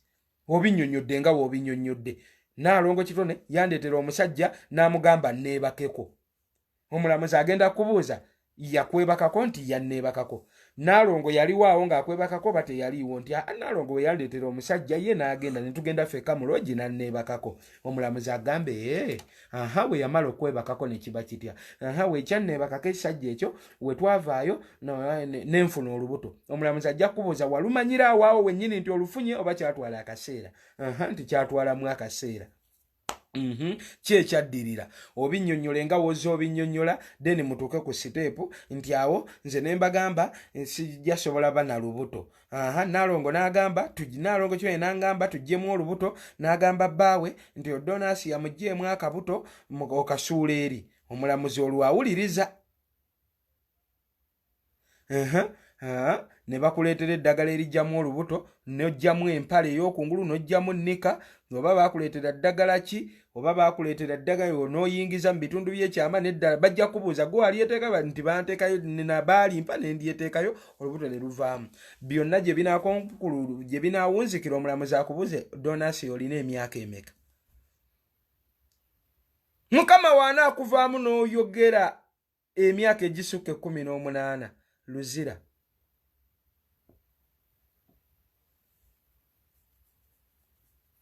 Speaker 5: obinnyonnyodde nga w'obinnyonnyodde. Naalongo Kitone yandeetera omusajja n'amugamba neebakeko. Omulamuzi agenda kubuuza yakwebakako nti yanneebakako. Naalongo yaliwo awo ng'akwebakako oba teyaliiwo? Nti aa, Naalongo bwe yandeetera omusajja ye n'agenda ne tugenda ffekka mu loogi n'anneebakako. Omulamuzi agambe ee, aha, bwe yamala okwebakako ne kiba kitya? Aha, wekyanneebakako ekisajja ekyo we twavaayo nenfuna olubuto. Omulamuzi ajja kukubuuza walumanyira awaawo wennyini nti olufunye oba kyatwala akaseera? Aha, nti kyatwalamu akaseera. Ki ekyaddirira? Obinnyonnyole nga woza obinnyonnyola, then mutuuke ku step nti awo nze ne mbagamba sijja sobola ba na lubuto. Aha, Naalongo n'agamba, Naalongo kyoye n'angamba tuggyemu olubuto, n'agamba bbaawe nti Odonasi yamuggyeemu akabuto okasuula eri. Omulamuzi olwawuliriza ne bakuleetera eddagala erijjamu olubuto, n'ojjamu empale ey'okungulu, n'ojjamu nnika, oba bakuleetera ddagala ki, oba bakuleetera ddagala n'oyingiza mu bitundu by'ekyama n'eddala. Bajja kubuuza gwe walyeteeka nti banteekayo baalimpa ne ndyeteekayo, olubuto ne luvaamu. Byonna gye binaakonkulu gye binaawunzikira, omulamuzi akubuuze, Donasi olina emyaka emeka? Mukama waana akuvaamu n'oyogera emyaka egisukka 18 luzira.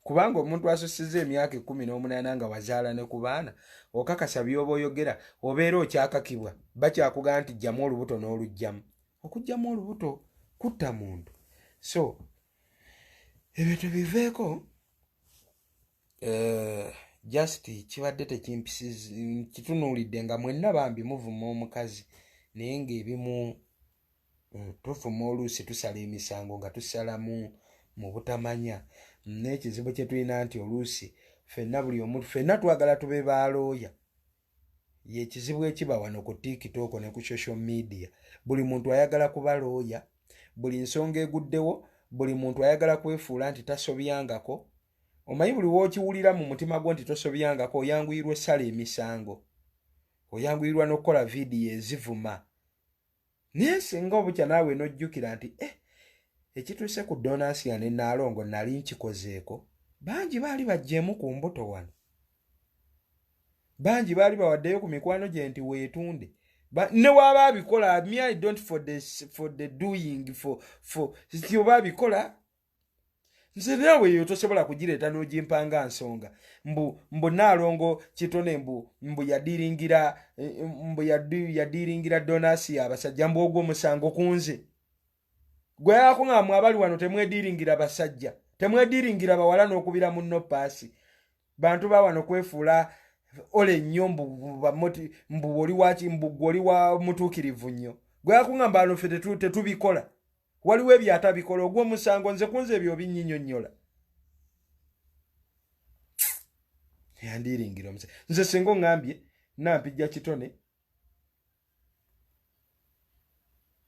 Speaker 5: Kubanga omuntu asussiza emyaka 18 nga wazaala ne ku baana, okakasa by'oba oyogera obeera okyakakibwa, bakyakugamba nti jjamu olubuto n'oluggyamu. Okuggyamu olubuto kutta muntu. So ebyo tubiveeko. Just kibadde tekimpisiz kitunuulidde nga mwenna bambi muvuma omukazi, naye ng'ebimu tuvuma oluusi tusala emisango nga tusalamu mu butamanya. N'ekizibu kye tulina nti oluusi ffenna buli omu ffenna twagala tube balooya. Yekizibu ekiba wano ku TikTok ne ku social media, buli muntu ayagala kuba looya, buli nsonga eguddewo buli muntu ayagala kwefuula nti tasobyangako. Omanyi buli wookiwulira mu mutima gwo nti tosobyangako, oyanguyirwa essala emisango, oyanguyirwa n'okukola vidiyo ezivuma. Naye singa obukya naawe n'ojjukira nti eh, ekituuse ku Donasiya ne Naalongo nali nkikozeeko, bangi baali baggyeemu ku mbuto wano, bangi baali bawaddeyo ku mikwano gye nti weetunde. Ne waaba abikola, me I don't for the doing for oba abikola nze naawe eyo tosobola kugireeta n'ogimpanga nsonga mbu Naalongo Kitone mbu yadiringira mbu yadiringira Donasi abasajja, mbu ogwo omusango ku nze gwe yakuŋŋamu. Abali wano temwediringira basajja, temwediringira bawala n'okubira munno paasi. Bantu ba wano kwefuula ole nnyo mbu oli waki, mbu gwe oli wa mutuukirivu nnyo. Gwe yakuŋŋamba wano ffe tetubikola. Waliwo ebyatabikola ogw'omusango nze kunze ebyo obinnyinyonnyola. Yandiringira omusango nze singa oŋŋambye Nampijja Kitone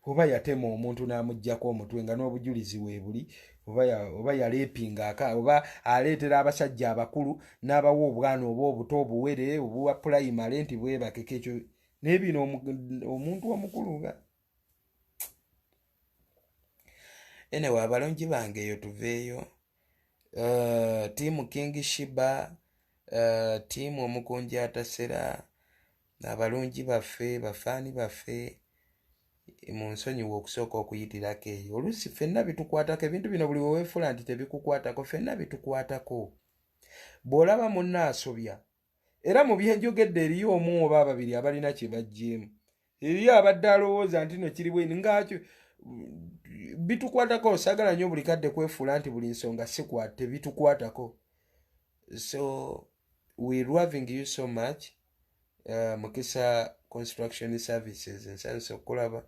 Speaker 5: oba yatema omuntu n'amuggyako omutwe nga n'obujulizi weebuli, oba yaleepinga aka oba aleetera abasajja abakulu n'abawa obwana oba obuto obuwere obuwa pulayimale nti bwebakeko ekyo, naye bino omuntu omukulu nga
Speaker 1: Anyway, abalungi bange, eyo tuveeyo. Tiimu King Shiba, tiimu Omukunja Atasera, abalungi baffe, bafaani baffe, mu nsonyiwa okusooka okuyitirako eyo. Oluusi ffenna bitukwatako ebintu bino, buli weweefuula nti tebikukwatako, ffenna bitukwatako. Bw'olaba munno asobya, era mu byenjogedde eriyo omu oba ababiri abalina kye baggyeemu, eriyo abadde alowooza nti no kiri bweni ngaakyo. Bitukwatako. Saagala nnyo buli kadde kwefuula nti buli nsonga sikwate tebitukwatako. So we loving you so much. Mukisa Construction Services, nsanyusa okukulaba.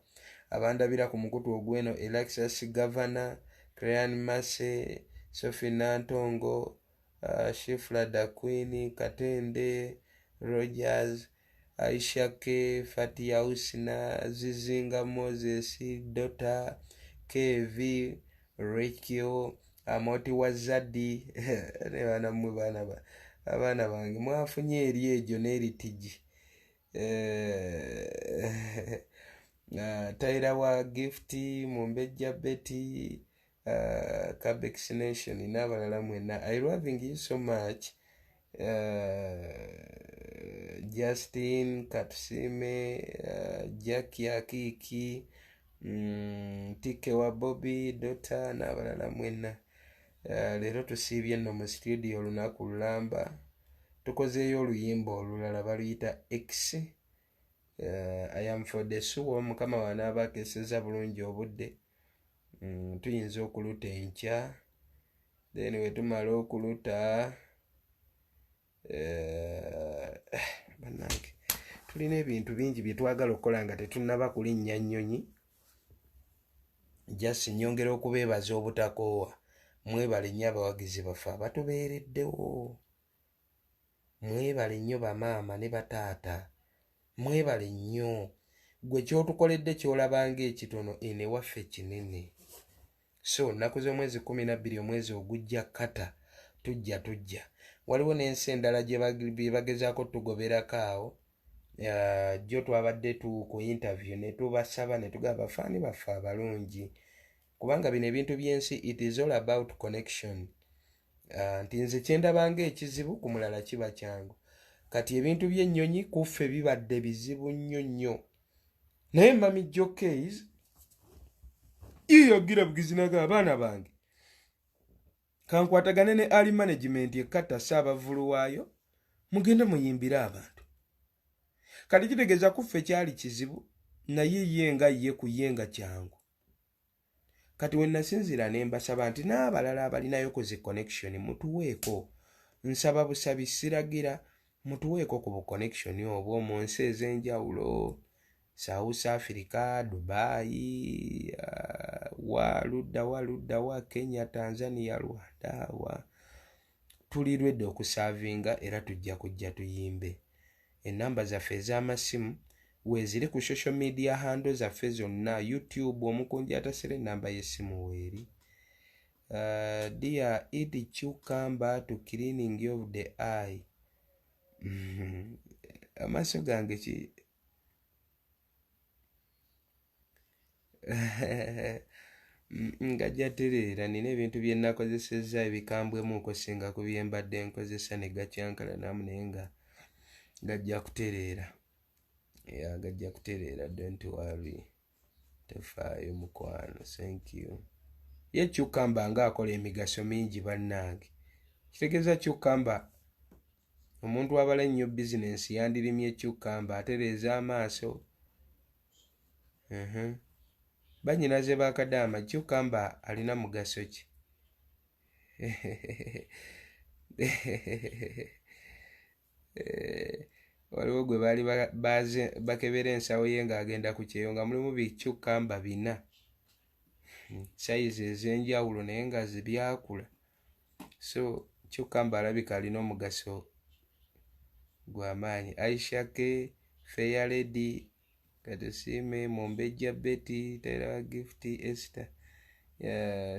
Speaker 1: Abandabira ku mukutu ogweno, Elaxus Governor, Crean Mase, Sophie Nantongo, Shifla da Queen, Katende Rogers, Aisha K, Fatia Usina, Zizinga Moses, Dota KV, Rekio Amoti Wazadi ne baana mmwe, baana abaana bange mwafunye eri egyo n'eritigi. Taira wa Gift, Mumbejja Betty, Cabex Nation n'abalala mwenna, I loving you so much. Justin Katusime, Jackie Akiki, Tike wa Bobby Dota n'abalala mwenna. Leero tusiibye nno mu studio olunaku lulamba, tukozeeyo oluyimba olulala baluyita X. I am for the sure Mukama wanaaba akeseza bulungi obudde, tuyinza okuluta enkya, then wetumala okuluta, bannange, tulina ebintu bingi bye twagala okukola nga tetunnaba kulinnya nnyonyi. Just nyongera okubeebaza obutakoowa. Mwebale nnyo abawagizi baffe abatubeereddewo, mwebale nnyo bamaama ne bataata, mwebale nnyo. Gwe kyotukoledde kyolabanga ekitono, eno ewaffe kinene. So nnaku z'omwezi 12 omwezi ogujja kata tujja waliwo n'ensi endala gye bagezaako tugoberako awo. Jjo twabadde ku interview ne tubasaba ne tugamba bafaani baffe abalungi, kubanga bino ebintu by'ensi, it is all about connection. Nti nze kyendabanga ekizibu, ku mulala kiba kyangu. Kati ebintu by'ennyonyi kuffe bibadde bizibu nnyo nnyo, naye mami Jokes iyagira bugizinaga abaana bange kankwatagane ne ali management ekatta saabavulu waayo, mugende muyimbire abantu. Kati kitegeeza kuffe kyali kizibu, naye ye nga ye ku ye nga kyangu. Kati we nasinziira ne mbasaba nti n'abalala abalinayo ku zi connection mutuweeko, nsaba busabi, siragira, mutuweeko ku bu connection obwo mu nsi ez'enjawulo, South Africa, Dubai, wa ludda wa ludda wa Kenya, Tanzania, Rwanda, wa tuli lwedde okusaavinga, era tujja kujja tuyimbe. Enamba zaffe ez'amasimu weeziri ku social media handle zaffe zonna, YouTube Omukunja Atasera, enamba y'essimu weeri. Dear, eat cucumber to cleaning of the eye. Amaaso gange ki ngajja tereera. Nina ebintu bye nakozesezza ebikambwemu okusinga ku bye mbadde nkozesa ne gakyankalanamu, naye nga gajja kutereera ya gajja kutereera. Don't worry, tefaayo mukwano. Thank you. Ye cucumber ng'akola emigaso mingi bannange. Kitegeeza cucumber, omuntu abala ennyo bizinensi yandirimye cucumber, atereeza amaaso. Bannyinaze bakadaama, cucumber alina mugaso ki? Waliwo gwe baali bakebera ensawo ye ng'agenda ku kyeyo nga mulimu bicucumber 4.
Speaker 6: Sayizi ez'enjawulo naye nga zibyakula. So cucumber alabika alina omugaso gw'amaanyi. Aisha K, Fair Lady, Katusiime, Mumbejja Betty, Taylor Gift, Esther,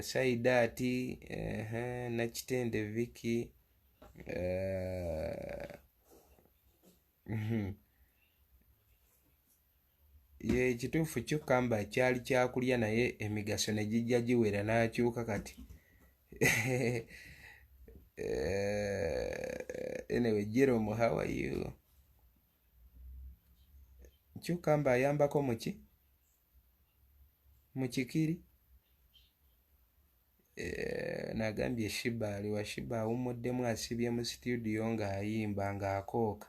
Speaker 6: Saidaati, Nakitende Vicky, Ye kituufu cucumber kyali kyakulya naye emigaso ne gijja giwera n'akyuka kati. Anyway, Jerome, how are you? Cucumber ayambako muki? Mu kikiri? Nagambye Shiba aliwa? Shiba awummuddemu, asibye mu studio ng'ayimba ng'akooka.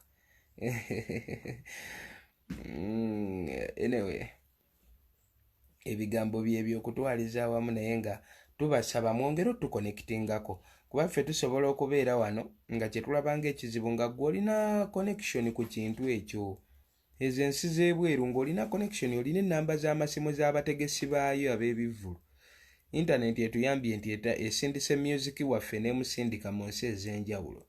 Speaker 6: Anyway, ebigambo byebyo okutwaliza awamu, naye nga tubasaba mwongere otuconnectingako, kuba ffe tusobola okubeera wano nga kyetulaba ng'ekizibu, nga gwe olina connection ku kintu ekyo. Ezo ensi z'ebweru ng'olina connection, olina ennamba z'amasimu z'abategesi baayo ab'ebivvulu. Intaneti etuyambye nti esindise music waffe n'emusindika mu nsi ez'enjawulo.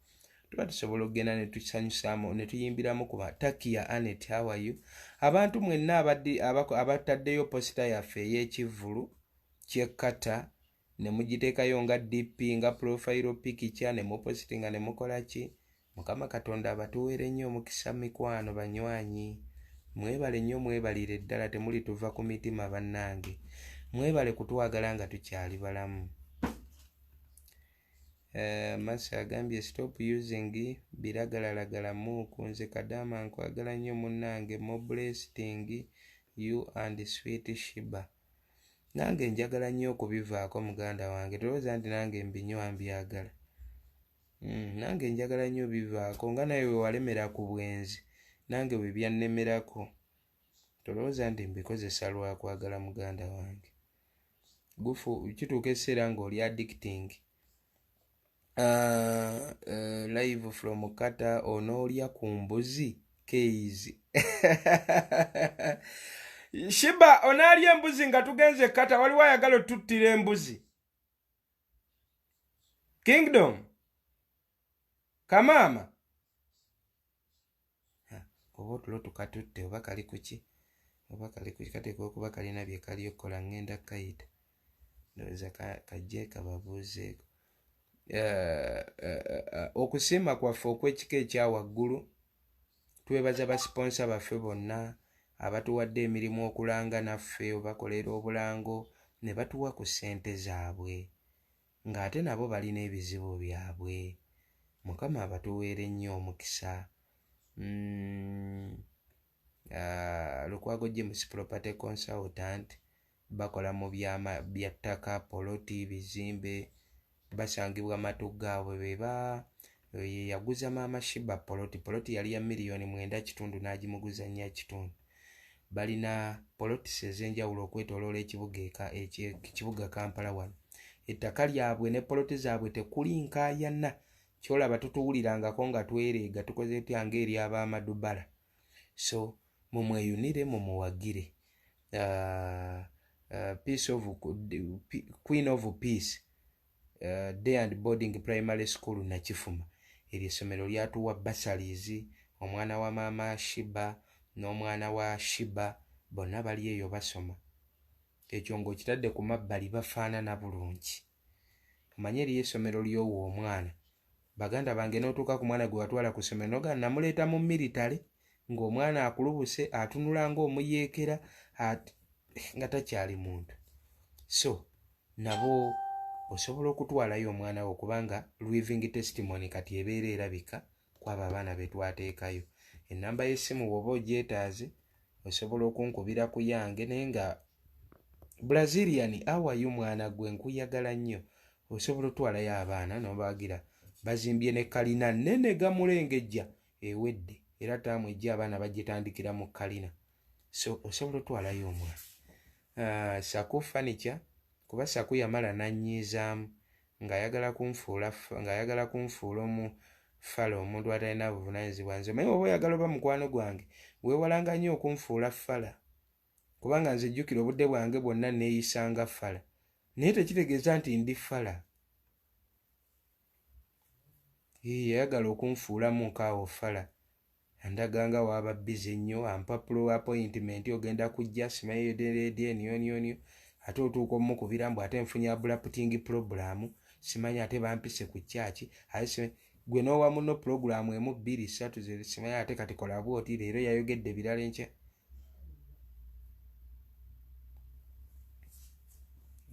Speaker 6: Tuba tusobola okugenda ne tusanyusaamu ne tuyimbiramu. Kuba Takia Anet, how are you? Abantu mwenna abataddeyo poster yaffe ey'ekivvulu ky'ekkata ne mugiteekayo nga DP, nga profile picture, ne mupositinga ne mukola ki, Mukama Katonda abatuweere nnyo omukisa. Mikwano, banywanyi, mwebale nnyo, mwebalire ddala, temuli tuva ku mitima. Bannange, mwebale kutwagala nga tukyali balamu. Masi agambye, "Stop using biragalalagala muuku." Nze Kadama nkwagala nnyo munnange. More blessing you and sweet Shiba. Nange njagala nnyo okubivaako, muganda wange. Tolowooza nti nange mbinywa mbyagala. Nange njagala nnyo bivaako, nga naye we walemera ku bwenzi, nange bwe byannemerako. Tolowooza nti mbikozesa lwakwagala, muganda wange. Gufu kituuka ekiseera ng'oli addicting. Live from Qatar. Onoolya ku mbuzi keys? Shiba, onaalya embuzi nga tugenze e Qatar? Waliwo ayagala otuttira embuzi. Kingdom kamaama, oba otulo tukatutte, oba kali kuki, oba kali kuki? Kateekwa okuba kalina bye kali okukola. Ŋŋenda kayita, ndowooza kajje kababuuzeeko. Okusiima kwaffe okw'ekika ekya waggulu, twebaza basiponsa baffe bonna abatuwadde emirimu okulanga naffe, obakolera obulango ne batuwa ku ssente zaabwe, ng'ate nabo balina ebizibu byabwe. Mukama abatuweere nnyo omukisa. Lukwago James Property Consultant, bakola mu byama bya ttaka, poloti, bizimbe, basangibwa Matugga. Aabwe beba ye yaguza maama Shiba poloti. Poloti yali ya 9.5 miliyoni, n'agimuguza 4.5. Balina polotis ez'enjawulo okwetooloola ekibuga ekibuga Kampala wano. Ettaka lyabwe ne poloti zaabwe tekuli nkaayana. Kyolaba tutuwulirangako nga twereega tukoze tutya ng'eri ab'amadubala. So mumweyunire, mumuwagire. Peace of Queen of Peace Day and Boarding Primary School Nakifuma, eryo essomero lyatuwa bursaries. Omwana wa maama Shiba n'omwana wa Shiba bonna bali eyo basoma. Ekyo ng'okitadde ku mabbali, bafaanana bulungi. Omanye eriyo essomero ly'owa omwana, baganda bange, n'otuuka ku mwana gwe watwala ku ssomero nogaa namuleeta mu military, ng'omwana akulubuse, atunula ng'omuyeekera, nga takyali muntu. So nabo osobola okutwalayo omwana wo, kubanga living testimony kati ebeera erabika kwabo abaana be twateekayo. Ennamba y'essimu bw'oba ogyetaaze, osobola okunkubira ku yange. Naye nga Brazilian awayo, mwana gwe nkuyagala nnyo. Osobola otwalayo abaana nobagira. Bazimbye ne kalina nene gamulengejja ewedde, era taamu ejja abaana bagitandikira mu kalina. So osobola otwalayo omwana. Saku Furniture, kuba Saku yamala nanyiizaamu ng'ayagala kunfuula omu fala, omuntu atalina buvunanyizibwa. Nze omanyi, oba oyagala oba mukwano gwange, weewalanga nnyo okunfuula fala, kubanga nze jjukira obudde bwange bwonna neeyisanga fala. Naye tekitegeeza nti ndi fala. Yayagala okunfuulamu nkaawo fala. Andaga nga waaba busy nnyo, ampa pro appointment, ogenda kujja simanyi eniyoniyoniyo, ate otuuka omukubira mbu ate nfunye abrupting problem, simanyi ate bampise ku kyaki, ate gwe n'owa munno pulogulaamu 1 2 3 simanyi ate kati kola bw'oti, leero yayogedde birala enkya.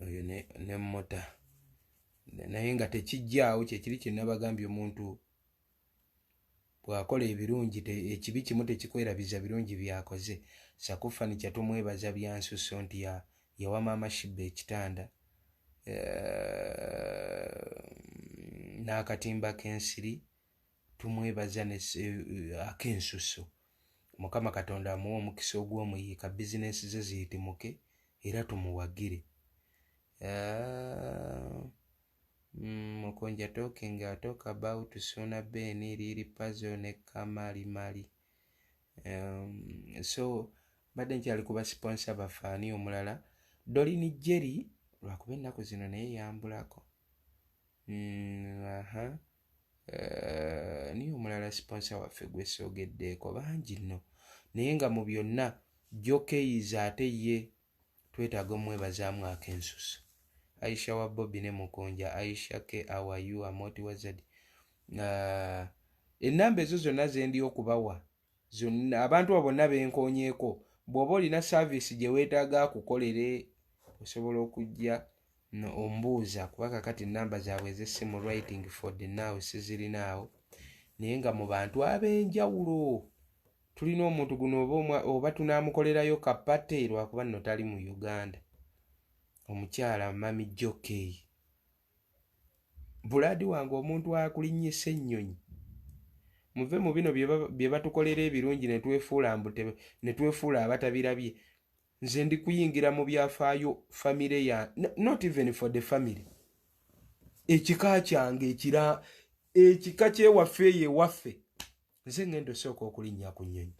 Speaker 6: Oyo ne mmota naye nga tekijjaawo kyekiri kye nabagambye, omuntu bw'akola ebirungi ekibi kimu tekikwerabiza birungi by'akoze. Sakufani kyatumwebaza byansusso nti yawa maama Shiba ekitanda n'akatimba k'ensiri, tumwebaza ak'ensusso. Mukama Katonda amuwe omukisa ogw'omuyiika, bizinensi ze ziyitimuke era tumuwagire. Mukunja talking talk about Suna Ben, Lili Pazo ne Kamali Mali. So mbadde nkyali kuba sponsor baffe ani omulala, Dolini Jerry, lwakuba ennaku zino naye yambulako. Niye omulala sponsor waffe gwe soogeddeeko, bangi nno, naye nga mu byonna Jokeyiza ate ye twetaaga omwebazaamu ak'ensusu. Aisha wa Bobby ne Mukunja, Aisha K awayu Amoti Wazard. Ennamba ezo zonna ze ndi okubawa zonna, abantu abo bonna benkoonyeeko, bw'oba olina service gye weetaaga akukolere osobola okujja ombuuza, kuba kakati ennamba zaabwe ez'essimu writing for the now sizirinaawo. Naye nga mu bantu ab'enjawulo tulina omuntu guno oba tunaamukolerayo kapate, lwakuba nno tali mu Uganda, omukyala Mami Jockey Buladi wange, omuntu akulinnyisa ennyonyi. Muve mu bino bye batukolera ebirungi ne twefuula mbu ne twefuula abatabirabye. Nze ndi kuyingira mu byafaayo famire ya, not even for the family, ekika kyange ekira ekika kyewaffe eyo ewaffe, nze ngenda osooka okulinnya ku nnyonyi.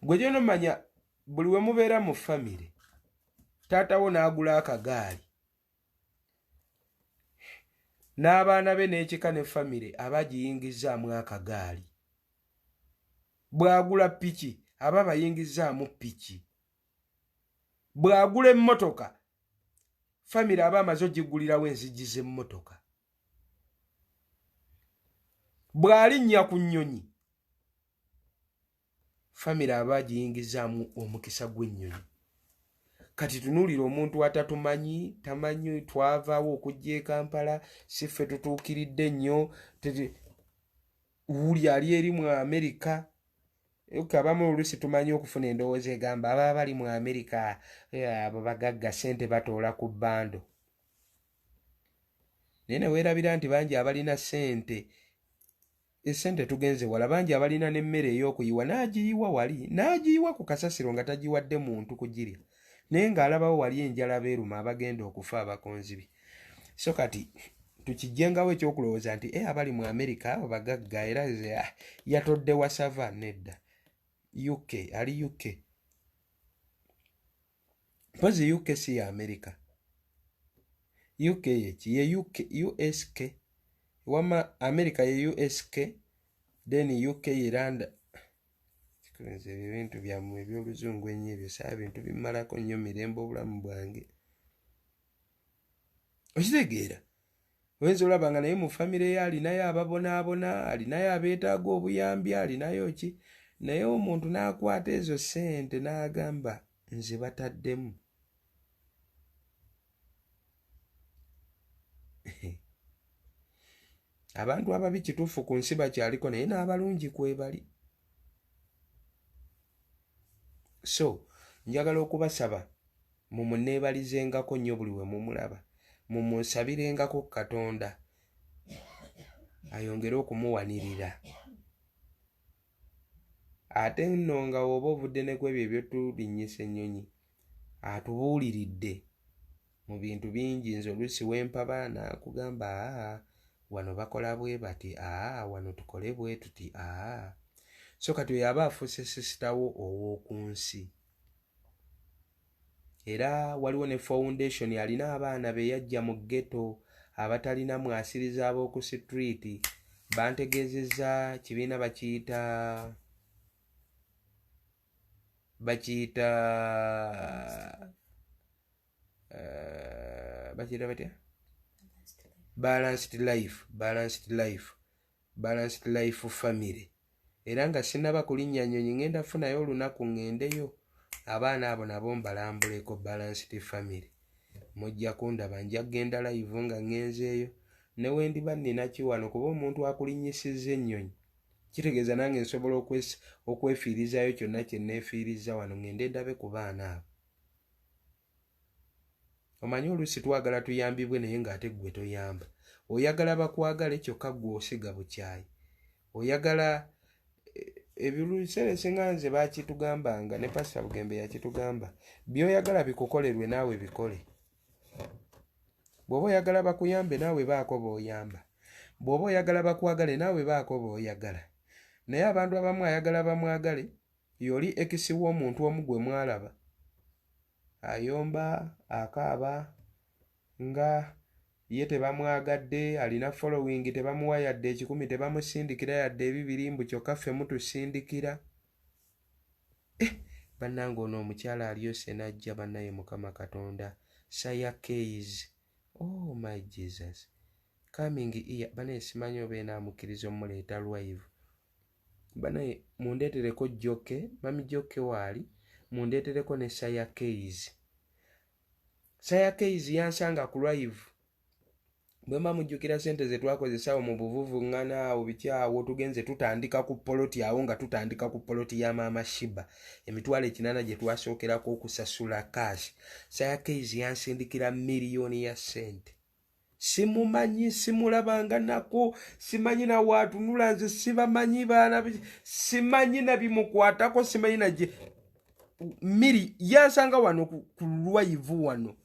Speaker 6: Gwe gyonomanya buli we mubeera mu famire, taatawo n'agula akagaali n'abaana be n'ekika ne famire aba agiyingizaamu akagaali, bw'agula piki aba bayingizaamu piki, bw'agula emmotoka famire aba amaze ogigulirawo enzigi z'emmotoka, bw'alinnya ku nnyonyi famire aba agiyingizaamu omukisa gw'ennyonyi. Kati tunuulira omuntu atatumanyi, tamanyi twavaawo okujja e Kampala, si ffe tutuukiridde nnyo, wuli ali eri mu Amerika. Abamu oluusi tumanyi okufuna endowooza egamba ababa bali mu Amerika abo bagagga ssente batoola ku bbando, naye ne weerabira nti bangi abalina ssente, essente tugenze wala, bangi abalina n'emmere ey'okuyiwa n'agiyiwa wali, n'agiyiwa ku kasasiro nga tagiwadde muntu kugirya, naye ng'alabawo wali enjala beeruma abagenda okufa abakonzibi. So kati tukijjengawo ekyokulowooza nti abali mu Amerika abo bagagga era yatodde wasava, nedda. UK ali UK, mpozi UK si ya Amerika, UK yeki ye UK, USK wama Amerika ye USK, then UK ye London. Nze ebyo ebintu byammwe eby'oluzungu ennyo ebyo saa bintu bimmalako nnyo mirembe obulamu bwange. Okitegeera? Oyinza olaba nga naye mu famire ye alinayo ababonaabona, alinayo abeetaaga obuyambi, alinayo ki, naye omuntu n'akwata ezo ssente n'agamba nze bataddemu. Abantu ababi kituufu ku nsi bakyaliko, naye n'abalungi kwebali. So njagala okubasaba mumuneebalizengako nnyo buli we mumulaba, mumunsabirengako Katonda ayongere okumuwanirira. Ate nno nga woba ovudde ne ku ebyo ebyotulinnyisa ennyonyi, atubuuliridde mu bintu bingi. Nze oluusi wempaba naakugamba aa wano bakola bwe bati, aa wano tukole bwe tuti, aa. So kati oyo aba afuuse sister wo ow'oku nsi. Era waliwo ne foundation alina abaana be yajja mu ghetto abatalina mwasiriza ab'oku street. Bantegeezezza kibiina bakiyita bakiyita batya? Balanced Life, Balanced Life, Balanced Life Family. Era nga sinnaba kulinnya nnyonyi, ngenda funayo olunaku ŋŋendeyo abaana abo nabo mbalambuleko. Balanced Family, mujja kundaba, nja kugenda live nga ŋŋenzeeyo ne we ndiba nnina kiwano, kuba omuntu akulinnyisizza ennyonyi kitegeeza nange nsobola okwefiirizaayo kyonna kye neefiiriza wano, ŋŋende ndabe ku baana abo. Omanyi oluusi twagala tuyambibwe naye ng'ate ggwe toyamba. Oyagala bakwagale kyokka ggwe osiga bukyayi. Oyagala ebiseera ebisinga nze bakitugambanga ne Pasita Bugembe yakitugamba, by'oyagala bikukolerwe naawe bikole. Bw'oba oyagala bakuyambe naawe baako b'oyamba. Bw'oba oyagala bakwagale naawe baako b'oyagala. Naye abantu abamu ayagala bamwagale, y'oli ex w'omuntu omu gwe mwalaba ayomba akaaba nga ye tebamwagadde, alina following tebamuwa yadde 100, tebamusindikira yadde 2, mbu kyokka ffe mutusindikira. Bannange ono omukyala alyose n'ajja, bannaye Mukama Katonda. Saya Keys, oh my Jesus, coming here. Banaye simanyi oba enaamukkiriza omuleeta live. Banaye mundeetereko Joke, Mami Joke waali, mundeetereko ne Saya Keys. Saya Keys yansanga ku live. Bwe mba mujjukira sente ze twakozesa awo mu buvuvuŋŋana awo biki awo, tugenze tutandika ku poloti awo, nga tutandika ku poloti ya Maama Shiba, 800,000 gye twasookerako okusasula cash. Saya Keys yansindikira miliyoni ya ssente. Simumanyi, simulabanga nako, simanyi nawaatunula, nze sibamanyi baana, simanyi nabimukwatako, simanyi naje miri. Yansanga wano ku live wano,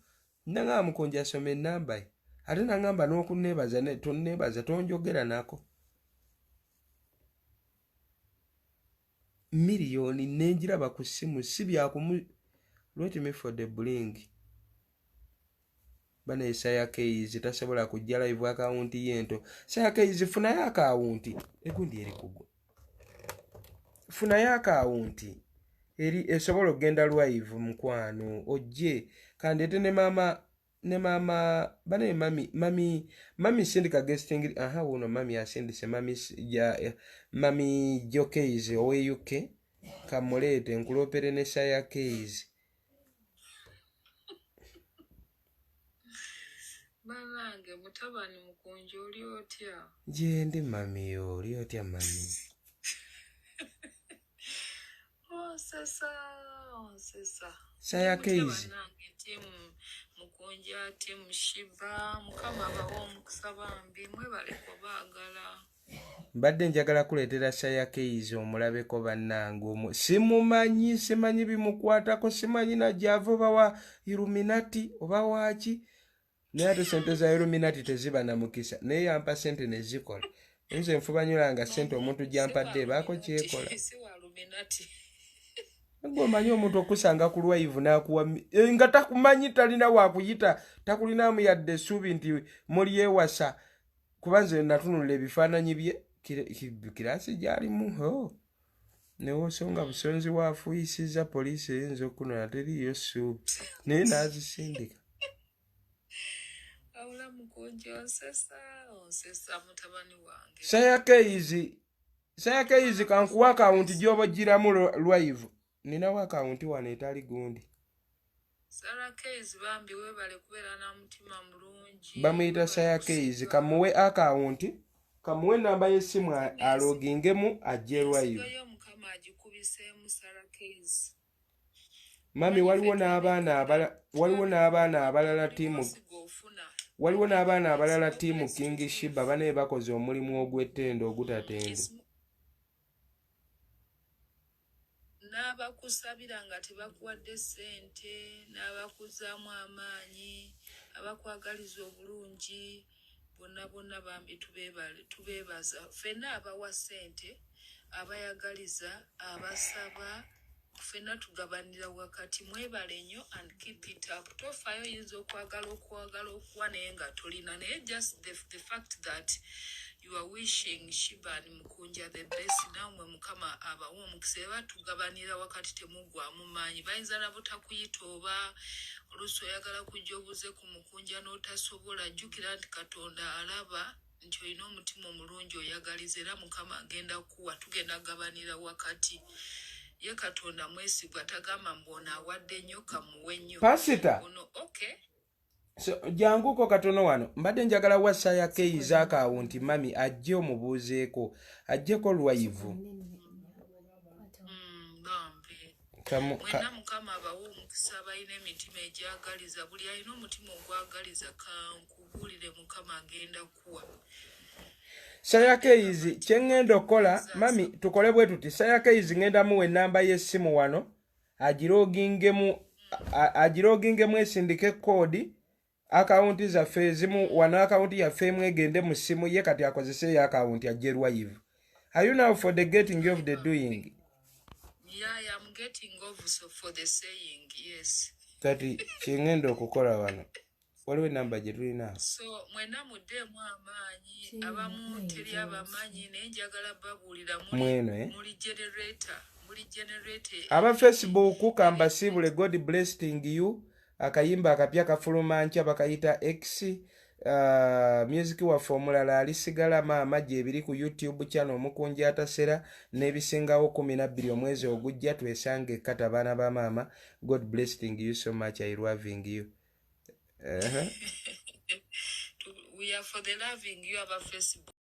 Speaker 6: nangamba Mukonja asoma enamba ye, ate nangamba n'okuneebaza tonneebaza, tonjogera nako. Miliyoni nenjiraba ku ssimu, si byakumu. Let me for the bling. Bana Saya Keys tasobola kujja live, akawunti yento. Saya Keys, funayo akawunti egundi eri kugwa, funayo akawunti eri esobola okugenda live, mukwano, ojje kandeete ne maama, ne maama. Banaye mami, mami, mami, sindika guesting. Aha, wuno mami asindise, mami ja Mami Jokeys owe UK, kamuleete nkulopere ne Saya Keys.
Speaker 7: Banange mutabani Mukunja, oli otya?
Speaker 6: Gyendi mami, oli otya mami?
Speaker 7: Onsesa, onsesa.
Speaker 6: Saya Keys.
Speaker 7: Banange team Mukunja, team Shiba, Mukama abawe omukisa bambi, mwebale kubaagala.
Speaker 6: Mbadde njagala kuleetera Saya Keys omulabeko. Bannange omu simumanyi, simanyi bimukwatako, simanyi najava oba wa Illuminati oba waaki, naye ate sente za Illuminati teziba na mukisa, naye yampa sente nezikola. Nze nfuba nnyo nga sente omuntu gyampadde ebaako kyekola.
Speaker 7: Si wa Illuminati.
Speaker 6: Gwe omanyi omuntu okusanga ku live n'akuwa nga takumanyi, talina wakuyita, takulinamu yadde essuubi nti mulyewasa, kuba nze natunula ebifaananyi bye, class gyalimu, oh. Newosonga busonzi waafuuyisizza poliisi eyinza okunona, teriiyo ssuubi, naye n'azisindika.
Speaker 7: Awula Mukunja, onsesa, onsesa mutabani wange.
Speaker 6: Saya Keys, Saya Keys, kankuwa akawunti gy'oba ogiramu live. Ninawo akawunti wano etali gundi.
Speaker 7: Sarah Keys bambi weebale kubeera na mutima mulungi.
Speaker 6: Bamuyita Saya Keys. Kamuwe akawunti, kamuwe enamba y'essimu alogingemu ajje live.
Speaker 7: Ensigo y'Omukama agikubiseemu, Sarah Keys.
Speaker 6: Mami, waliwo n'abaana abala, waliwo n'abaana abalala team
Speaker 7: Osiga ofuna.
Speaker 6: Waliwo n'abaana abalala team King Shiba, banaye bakoze omulimu ogw'ettendo ogutatende.
Speaker 7: N'abakusabira nga tebakuwadde ssente, n'abakuzaamu amaanyi, abakwagaliza obulungi, bonna bonna bambi tubeebaza ffenna abawa ssente. Abayagaliza, abasaba, ffenna tugabanira wakati. Mwebale nnyo and keep it up. Tofaayo, oyinza okwagala okwagala okuwa naye nga tolina, naye just the fact that you are wishing Sheebah and Mukunja the best, namwe Mukama abawa omukisa. Eba tugabanira wakati, temuggwamu maanyi. Bayinza nabutakuyita, oba oluusi oyagala kujja obuze ku Mukunja n'otasobola. Jjukira nti Katonda alaba nti olina omutima omulungi, oyagaliza, era Mukama agenda kuwa. Tugenda kugabanira wakati. Ye Katonda mwesigwa, tagamba mbu ono awadde nnyo, kamuwe nnyo.
Speaker 6: Pasita.
Speaker 7: Ono, okay.
Speaker 6: So, janguko katono wano, mbadde njagala wasaya keyiza akaawo nti mami ajje omubuuzeeko, ajjeko lwaivu.
Speaker 7: Bambi. Mwenna Mukama abawe omukisa, abalina emitima egyagaliza. Buli alina omutima ogwagaliza, kankubuulire, Mukama agenda kuwa.
Speaker 6: Sayakeyizi, kyeŋŋenda okukola, mami, tukole bwe tuti. Sayakeyizi, ŋŋenda muwa ennamba y'essimu wano, agirogingemu, esindike koodi. Akawunti zaffe ezimu wano, akawunti yaffe emu egende mu ssimu ye, kati akozese eyo akawunti ajje live. Are you now for the getting of the doing?
Speaker 7: Yeah, I am getting off, so for the saying yes.
Speaker 6: Kati kyeŋŋenda okukola wano, waliwo enamba gye tulina.
Speaker 7: So mwenna muddeemu amaanyi. Abamu teri abamanyi, naye njagala babuulira muli,
Speaker 6: Mweno, eh?
Speaker 7: muli generator, muli generator.
Speaker 6: Aba Facebook, kambasiibule, God blessing you. Akayimba akapya kafuluma nkya, bakayita X. Music waffe omulala alisigala maama gyebiri ku YouTube channel Omukunja Atasera n'ebisingawo. 12 omwezi ogujja twesange ekkata, baana ba maama. God blessing you so much, I loving you.
Speaker 7: We are for the loving you, aba Facebook.